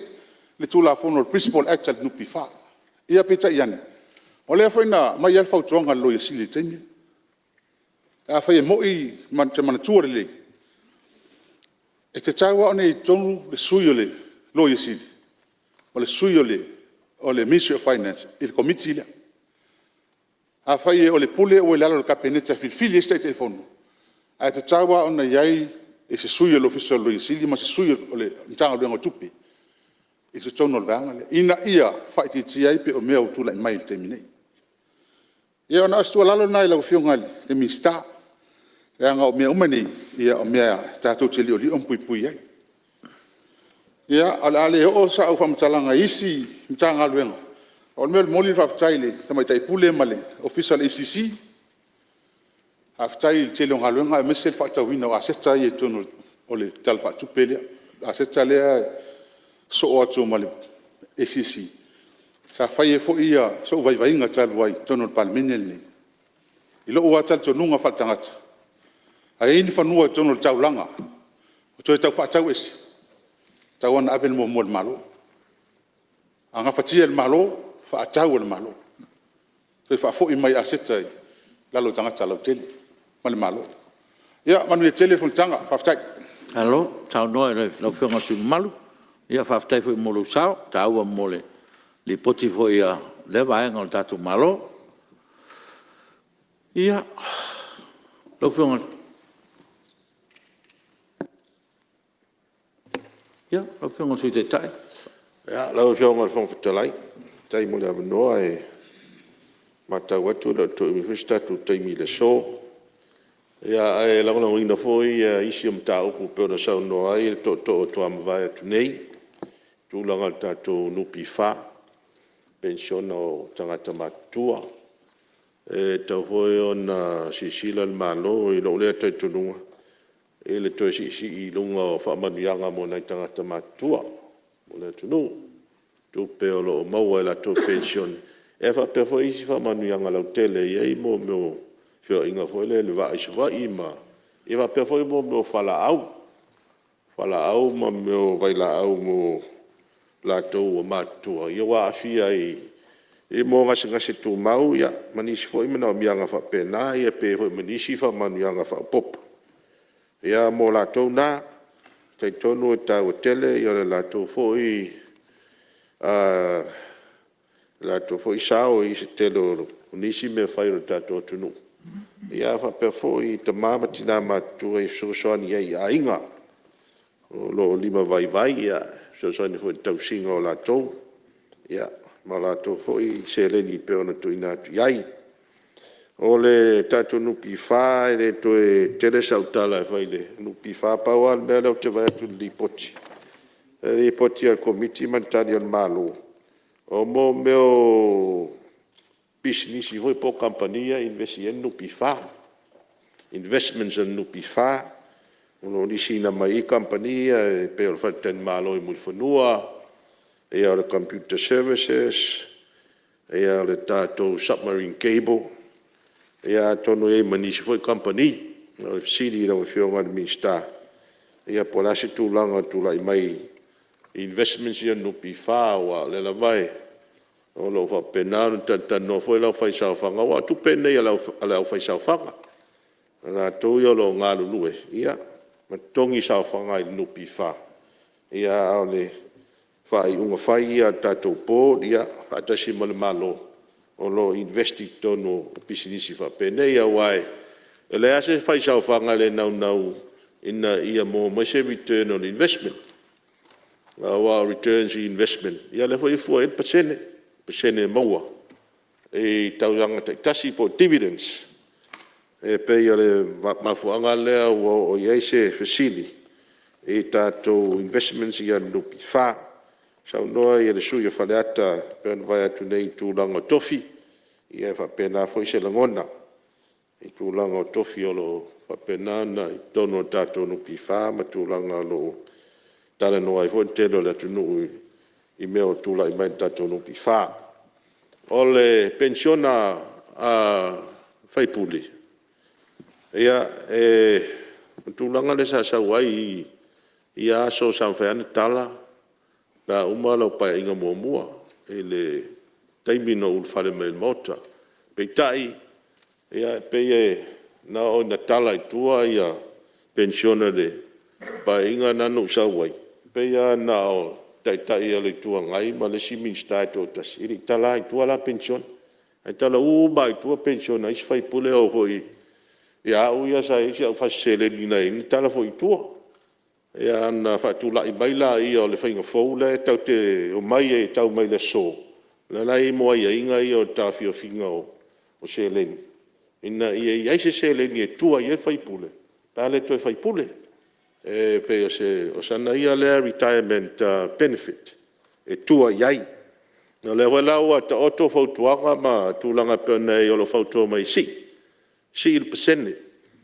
le Tulafono le Principal Act a le NPF. Ia peitai ane, o lea foi na aumai lava le fautuaga a le Loia Sili i le taimi lea. Afai e moni ma ou te manatua lelei, e tatau lava ona i ai i totonu le sui o le Loia Sili ma le sui o le Ministry of Finance i le Komiti lea. Afai o le pule ua i lalo o le Kapeneta e filifili ai se Taitaifono, ae tatau lava ona i ai se sui o le Ofisa o le Loia Sili ma se sui o le Matagaluega o Tupe i totonu o le vaega lea ina ia faaitiitia ai pei o mea ua tulai mai i le taimi nei. Ia na o se tuualalo lena i lau Afioga i le Minisita leaga o mea uma nei, o mea tatou te liolio ma puipui i ai. Ia, o le a le oo sau faamatalaga i isi Matagaluega. Pau le mea e momoli le faafetai i le Tamaitai Pule ma le Ofisa o le ACC, faafetai i le tele o galuega aemaise le faatauina o aseta ia i totonu o le Tala Faaletupe lea. O le aseta lea e sosoo atu ma le ACC sa fai ai foi sou vaivaiga talu ai i totonu o le Palemene lenei. I lou lava talitonuga faaletagata, a i ai ni fanua i totonu o le taulaga o toe tau faatau ese, e tatau lava ona ave le muamua i le Malo. A gafatia e le Malo, faatau e le Malo, toe faafoi mai aseta i lalo o tagata lautele ma le Malo. Ia manuia tele le fonotaga. Faafetai. Malo saunoa i lau Afioga i le sui usufono mamalu, faafetai foi mo lou sao taua mo le Lipoti foi a lea vaega o le tatou Malo. Ia, lau Afioga i le Sui Taitai. Lau Afioga i le Fofoga Fetalai, faafetai mo le avanoa. E maitau atu e le o toe umi foi se tatou taimi i le aso. Ae lagolagoina foi nisi o mataupu e pei ona saunoa ai le tootoo faatoa mavae atu nei i le tulaga o le tatou NPF, Penisiona a tagata matutua. E tatau foi ona silasila le Malo i lou lea talitonuga i le toe siisii i luga o faamanuiaga mo nai tagata matutua o le atunuu, tupe o lo o maua i latou penisione ae faapea foi isi faamanuiaga lautele e i ai mo mea o feoaiga foi lea i le vaa i Savaii ia faapea foi mo mea o fualaau ma mea o vailaau mo latou ua matutua ua aafia i gasegase tumau ma nisi foi manaomiaga faapena, pe i ai foi ma nisi faamanuiaga faaopoopo mo latou na. E talitonu e taua tele le latou foi sao i se tele o nisi mea fai a le tatou atunuu, ae faapea foi i tama ma tina matutua e fesoasoani ai i aiga o lo o limavaivai, e fesoasoani foi i le tausiga o latou ma latou foi seleni e pei ona tuuina atu i ai. O le tatou NPF e le toe tele sau tala e fai i le NPF. Pau lava le mea lea ou te vaai atu i le Lipoti, o le Lipoti a le Komiti ma le Tali a le Malo, o mea o pisinisi foi po o kamupani ia e invest i ai le NPF, investments a le NPF o lo o lisiina mai ai kamupani ia e pei o le faletalimalo i Mulifanua, o le Computer Services, o le tatou Submarine Cable, atonu e i ai ma nisi foi kamupani. O le fesili i lau Afioga i le Minisita, po o le a se tulaga o tulai mai i investments ia a le NPF aua o lea lava o lo o faapena ona talatalanoa foi le aufaisaofaga aua o tupe nei a le aufaisaofaga, o latou ia o lo o galulue ma totogi saofaga i le NPF, a o le faaiuga fai ia a le tatou Board faatasi ma le Malo o lo o invest i totonu o pisinisi faapenei. Aua e leai lava se fai saofaga e le naunau ina ia maua mai se return on investment aua o returns i investment lea foi e fua i ai le pasene, pasene e maua i tausaga taitasi po o dividends. E pei o le mafuaaga lea ua oo i ai se fesili i tatou investments ia a le NPF. Saunoa le sui usufono o Faleata pei ona mavae atu nei i tulaga o tofi, ia e faapena foi se lagona i tulaga o tofi o lo o faapena ona i totonu o le tatou NPF ma tulaga o lo o talanoa ai foi le tele o le atunuu i mea o tulai mai i le tatou NPF. O le Penisiona a sui usufono, o le tulaga lea sa sau ai i ia aso sa mafai lava ona tala pe a uma lau Paeaiga muamua i le taimi na ou ulufale mai ai i le Maota. Peitai, e pei na oo ina tala i tua penisione i le Paeaiga lena na ou sau ai, e pei lava na o le Taitai o le Itu Agai ma le isi Minisita e toatasi e le i talaina i tua la penisione, ae tala uma lava i tua penisione a isi sui usufono, e oo foi ia au ia sa i ai si au fasi seleni na i ai na tala foi i tua. Ia ona faatulai mai lea o le faiga fou lea tatou te omai ai e tau mai le aso, lea la e i ai aiaiga ia o le taofiofiga o seleni ina ia i ai se seleni e tua i ai le sui usufono pe a le toe faipule. E pei o sana ia lea retirement benefit e tua i ai. O lea foi la ua taoto fautuaga ma tulaga e pei ona i ai o lo o fautua mai e sii, sii le pasene.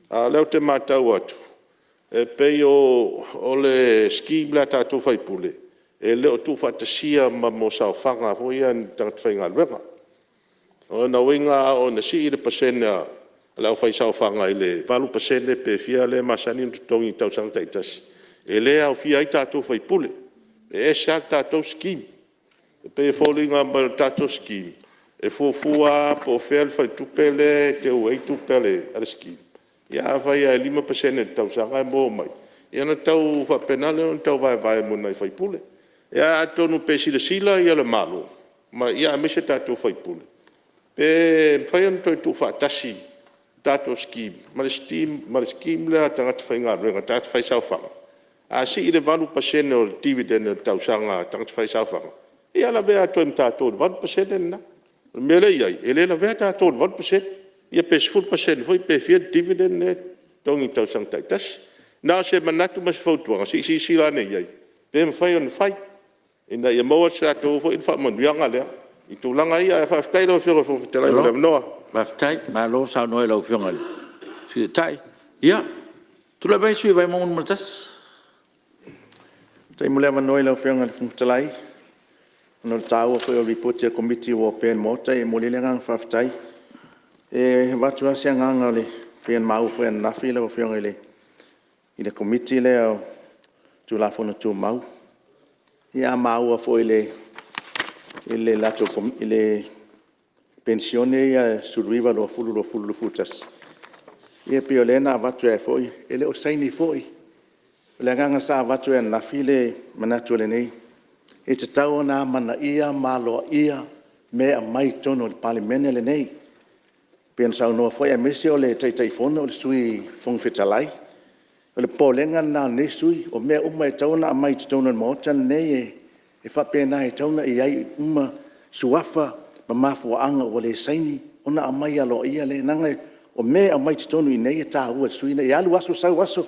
A o lea ou te matau atu e pei o le scheme lea a tatou sui usufono e le o tuufaatasia ma saofaga foi ia a ni tagata faigaluega. O lona uiga a oo ina sii le pasene a le aufaisaofaga i le 8% pe fia lea e masani ona totogi i tausaga taitasi, e le aofia ai tatou sui usufono. E ese lava le tatou scheme. E pei e foliga mai o le tatou scheme e fuafua lava po o fea le faletupe lea e teu ai tupe a le scheme. Ia afai lava e 5% i le tausaga e maua mai, ia ona tau faapena lea ona tau vaevae mo nai sui usufono. Ia atonu pe silasila le Malo aemaise tatou sui usufono pe mafai ona toe tuufaatasi. tatou scheme ma le scheme lea a tagata faigaluega, tagata faisaofaga, a sii i le 8% o le dividend i le tausaga a tagata faisaofaga, ia lavea atu ai ma tatou i le 8% lena. O le mea lea e i ai, e le lavea tatou i le 8% ia pe 10% foi pe fia le dividend lea e totogi i tausaga taitasi. Na o se manatu ma se fautuaga se i silasila ane i ai pe mafai ona fai ina ia maua se tatou foi faamanuiaga lea i tulaga ia. Ae faafetai lau Afioga i le Fofoga Fetalai mo le avanoa. Faafetai, malo saunoa i lau Afioga i le Sui Taitai. Ia, tulai mai le sui usufono mo Vaimauga 1. Faafetai mo le avanoa i lau Afioga i le Fofoga Fetalai. Ona o le taua foi o Lipoti a le Komiti ua opea i le Maota e momoli ai le agaga faafetai. E avatu lava se agaga pei ona maua foi ananafi lau Afioga i le Komiti lea o Tulafono Tumau. Ia a maua foi i le latou Penisione ia 2019, 2020, 2021, ia pei o lea na avatu ai foi, e le o saini foi. O le agaga sa avatu ai ananafi le manatu o lenei… E tatau ona amanaia ma aloaia mea e aumai i totonu o le Palemene lenei. E pei ona saunoa foi aemaise o le Taitaifono o le Sui Fofoga Fetalai. O le popolega lena o lenei sui usufono, o mea uma e tatau ona aumai i totonu o le Maota lenei, e faapena e tatau ona i ai uma suafa ma mafuaaga ua le saini ona aumai aloaia lea, leaga o mea e aumai i totonu i inei e taua i le sui usufono lenei. E alu aso sau aso,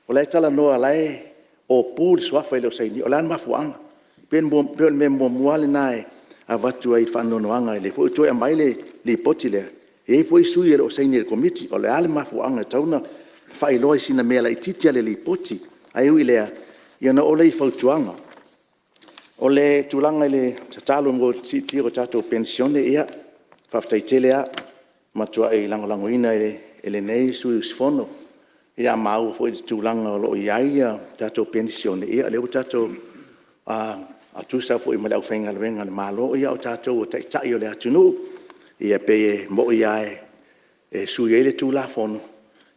o la e talanoa o la e opu le suafa e le o sainia. O le a le mafuaaga? E pei o le mea muamua lava lena e avatu ai faanoanoaga, o lea foi ua toe aumai le Lipoti lea, e i ai foi sui e le o saini o le Komiti. O le a le mafuaaga e tatau ona faailoa i sina mea laitiiti lava o le Lipoti. Ae ui i lea, ia ona oo lea i fautuaga. O le tulaga i le tatalo mo le siitia o tatou penisione, ia faafetai tele lava. E matuai lagolagoina e lenei sui usufono. A maua foi i le tulaga o lo o i ai tatou penisione, ia o lea ua tatou tutusa foi ma le aufaigaluega a le Malo, a o tatou o Taitai o le atunuu. Ia pei e moni lava e sui ai le Tulafono,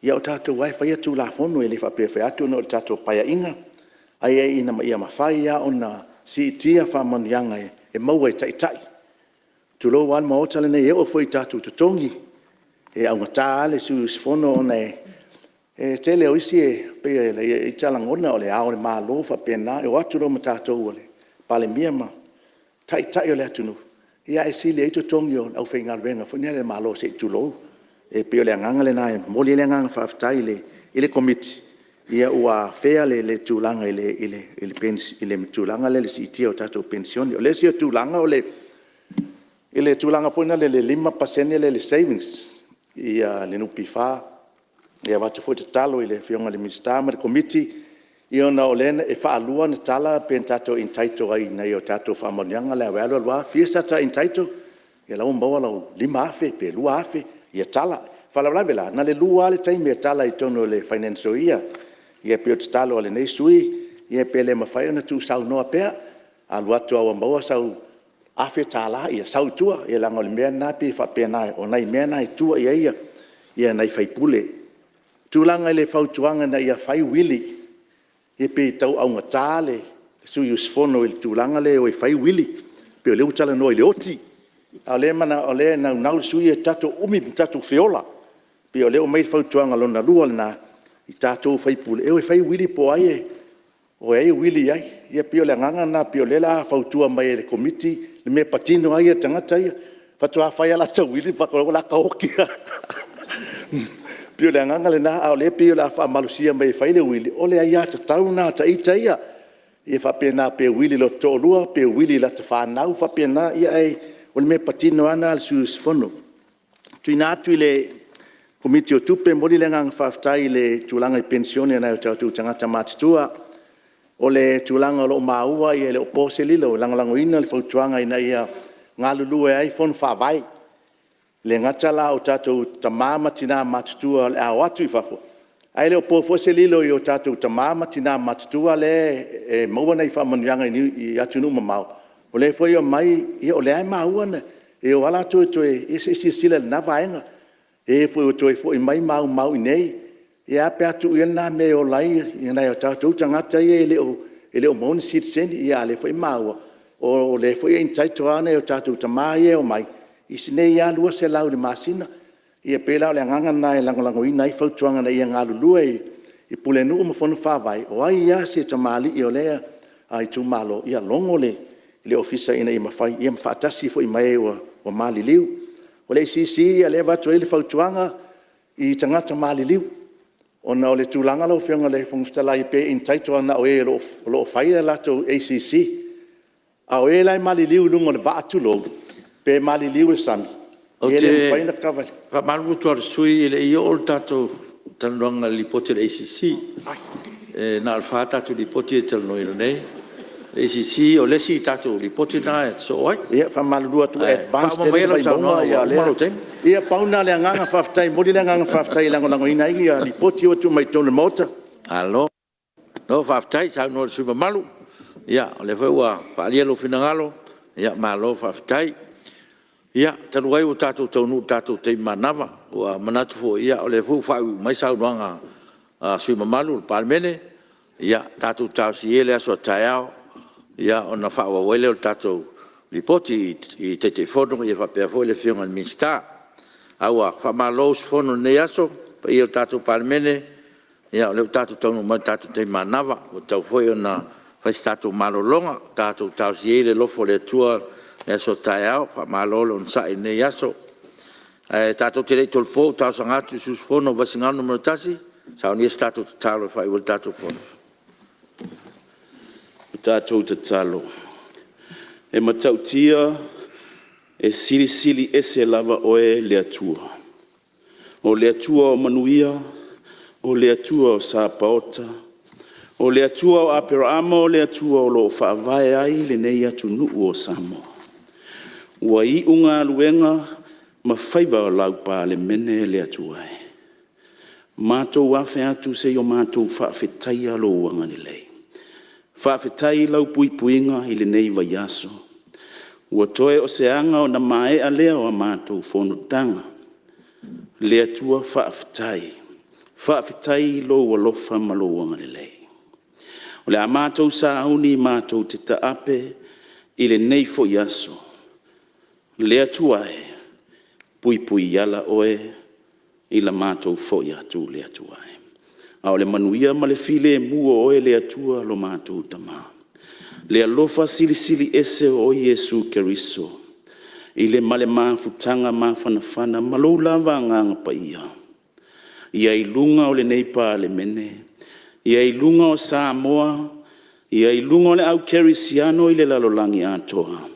a o tatou lava e faia Tulafono, e le faapea e fai atu ona o le tatou Paeaiga, ae ina ia mafai lava ona siitia faamanuiaga e maua e Taitai. Tulou lava le Maota lenei, e oo foi i tatou totogi, e augata lava le sui usufono ona o le tele o isi e pei e i ita lagona o Le Ao o le Malo e faapena, e o atu loa ma tatou o le Palemia ma Taitai o le atunuu, ae sili ai totogi o le aufaigaluega foi lea a le Malo se i tulou. E pei o le agaga lena e momoli ai le agaga faafetai i le Komiti ua afea le tulaga i le siitia o tatou penisione. O le isi tulaga o le tulaga foi lea i le 5% lea i le savings a le NPF, e avatu foi le tatalo i le Afioga i le Minisita ma le Komiti, ona o lea e faalua ona tala pe na tatou entitle ai i nai a tatou faamanuiaga ia, aua e alu alu lava fia sata entitle, ia la e ua maua lau $5,000 pe $2,000 ia tala. O le faalavelave la, na o le lua lava le taimi e tala ai i totonu o le financial year. Ia pei o le tatalo a lenei sui usufono, pe le mafai ona tuusaunoa pea, a alu atu lava ua maua sau $1,000 ia sau i tua, leaga o le mea lena e pei e faapena, o nai mea na e tua i ai nai sui usufono. O le tulaga i le fautuaga ina ia fai uili, ia pei e tau augata le sui usufono i le tulaga lea e o e fai uili, pei o lea ua talanoa i le oti. A o lea e naunau le sui usufono ia tatou umi ona tatou feola. Pei o lea ua aumai le fautuaga lona lua lena i tatou o sui usufono e o e fai uili po o ai e uili i ai. Ia pei o le agaga lena pei o lea o le a fautua mai e le Komiti le mea patino lava ia i le tagata ia, faatoa fai lava lata uili ma faapea atu o la e oti. E pei o le agaga lena, a o lea pei o le a faamalosia mai e fai le uili, o le aiatatau lena a ita ia. Ia faapena, pe uili i lota toalua pe uili i lata fanau, e faapena. Ae o le mea patino lava lena a le sui usufono. Tuuina atu i le Komiti o Tupe, e momoli le agaga faafetai i le tulaga i penisione a nai o tatou tagata matutua. O le tulaga o lo o maua e le o po se lilo, e lagolagoina le fautuaga ina ia galulue ai fono faavae. E le gata la o tatou tama ma tina matutua o le a o atu i fafo, ae le o po foi se lilo i o tatou tama ma tina matutua lea e maua nai faamanuiaga i atunuu mamao, o lea foi e omai, o lea lava e maua e o lava latou e toe… ia se i silasila i lena vaega. E foi ua toe foi mai ma aumau i inei, ae a pe a tuu ia lena mea e ola ai nai o tatou tagata ia e le o maua ni sitiseni, a o lea foi e maua o lea foi e entitle lava nai o tatou tama ia e omai i si nei lava $200 i le masina. Ia pei la o le agaga lena e lagolagoina ai fautuaga ina ia galulue i Pulenuu ma Fono Faavae, o ai lava se tamalii o lea itumalo, ia logo le Ofisa ina ia mafai, ia ma faatasi foi ma e ua maliliu. O le ACC o lea e avatu ai le fautuaga i tagata maliliu, ona o le tulaga lau Afioga i le Fofoga Fetalai, pe entitle lava na o e o lo o fai a latou ACC. A o e la e maliliu i luga o le vaa tulou, pe maliliu i le sami, e le mafai ona kava e le… Ou te faamalulu atu lava i le sui usufono, e le i oo le tatou talanoaga i le Lipoti a le ACC. E na o le fa a tatou Lipoti ia e talanoaina nei. O le ACC o le isi tatou Lipoti lena e sosoo ai. Ia e faamalulu atu ua advance tele le Vaimauga a o lea… Ae faauma maia lau saunoaga ua uma lou taimi. Ia pau lena o le agaga faafetai, e momoli le agaga faafetai e lagolagoina ai Lipoti ia ua tuu mai totonu o le Maota. Malo faafetai saunoa i le sui usufono mamalu. O lea foi ua faaalia lou finagalo, malo faafetai. Ia, talu ai ua tatou taunuu i le tatou taimi manava, ua manatu foi o lea foi ua faaiuiu mai saunoaga a sui usufono mamalu o le Palemene, ia tatou talosia ia le aso a taeao ona faaauau ai lea o le tatou Lipoti i Taitaifono faapea foi le Afioga i le Minisita. Ae ua faamalo usufono i lenei aso le paia o le tatou Palemene, o lea ua tatou taunuu mai i le tatou taimi manava ua tatau foi ona fai se tatou malologa. Tatou talosia ia i le alofa o le Atua le aso a taeao. Faamalo le onosai i lenei aso. Ae tatou te le i tolopo ou te talosaga atu i le sui usufono mo Vaisigano 1 e saunia se tatou tatalo e faaiu ai le tatou Fono. O le tatou tatalo, e matautia e silisili ese lava oe le Atua. O le Atua o manuia, o le Atua o Sapaota, o le Atua o Aperaamo o le Atua o lo o faavae ai lenei atunuu o Samoa. Ua iu galuega ma faiva o lau Palemene le Atua e, matou afe atu seia o matou faafetaia lou agalelei. Faafetai i lau puipuiga i lenei vaiaso, ua toe o se aga ona maea lea o a matou fonotaga. Le Atua faafetai, faafetai i lou alofa ma lou agalelei. O le a matou sauni matou te taape i lenei foi aso, le Atua e, puipuiala oe i la matou foi atu le Atua e. A o le manuia ma le filemu o oe le Atua lo matou Tama, le alofa silisili ese o oe Iesu Keriso i le ma le mafutaga mafanafana ma lou lava Agaga Paia, ia i luga o lenei Palemene, ia i luga o Samoa, ia i luga o le au kerisiano i le lalolagi atoa,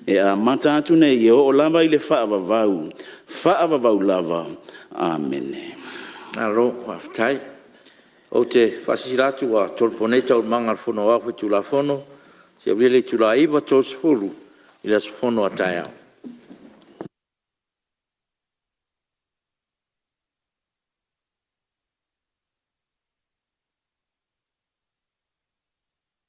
e amata atu nei e oo lava i le faavavau, faavavau lava. Amene. Malo faafetai. Ou te faasilasila atu ua tolopo nei Taualumaga a le Fono Aoao Faitulafono seia aulia le itula e 9:30 i le aso fono a taeao.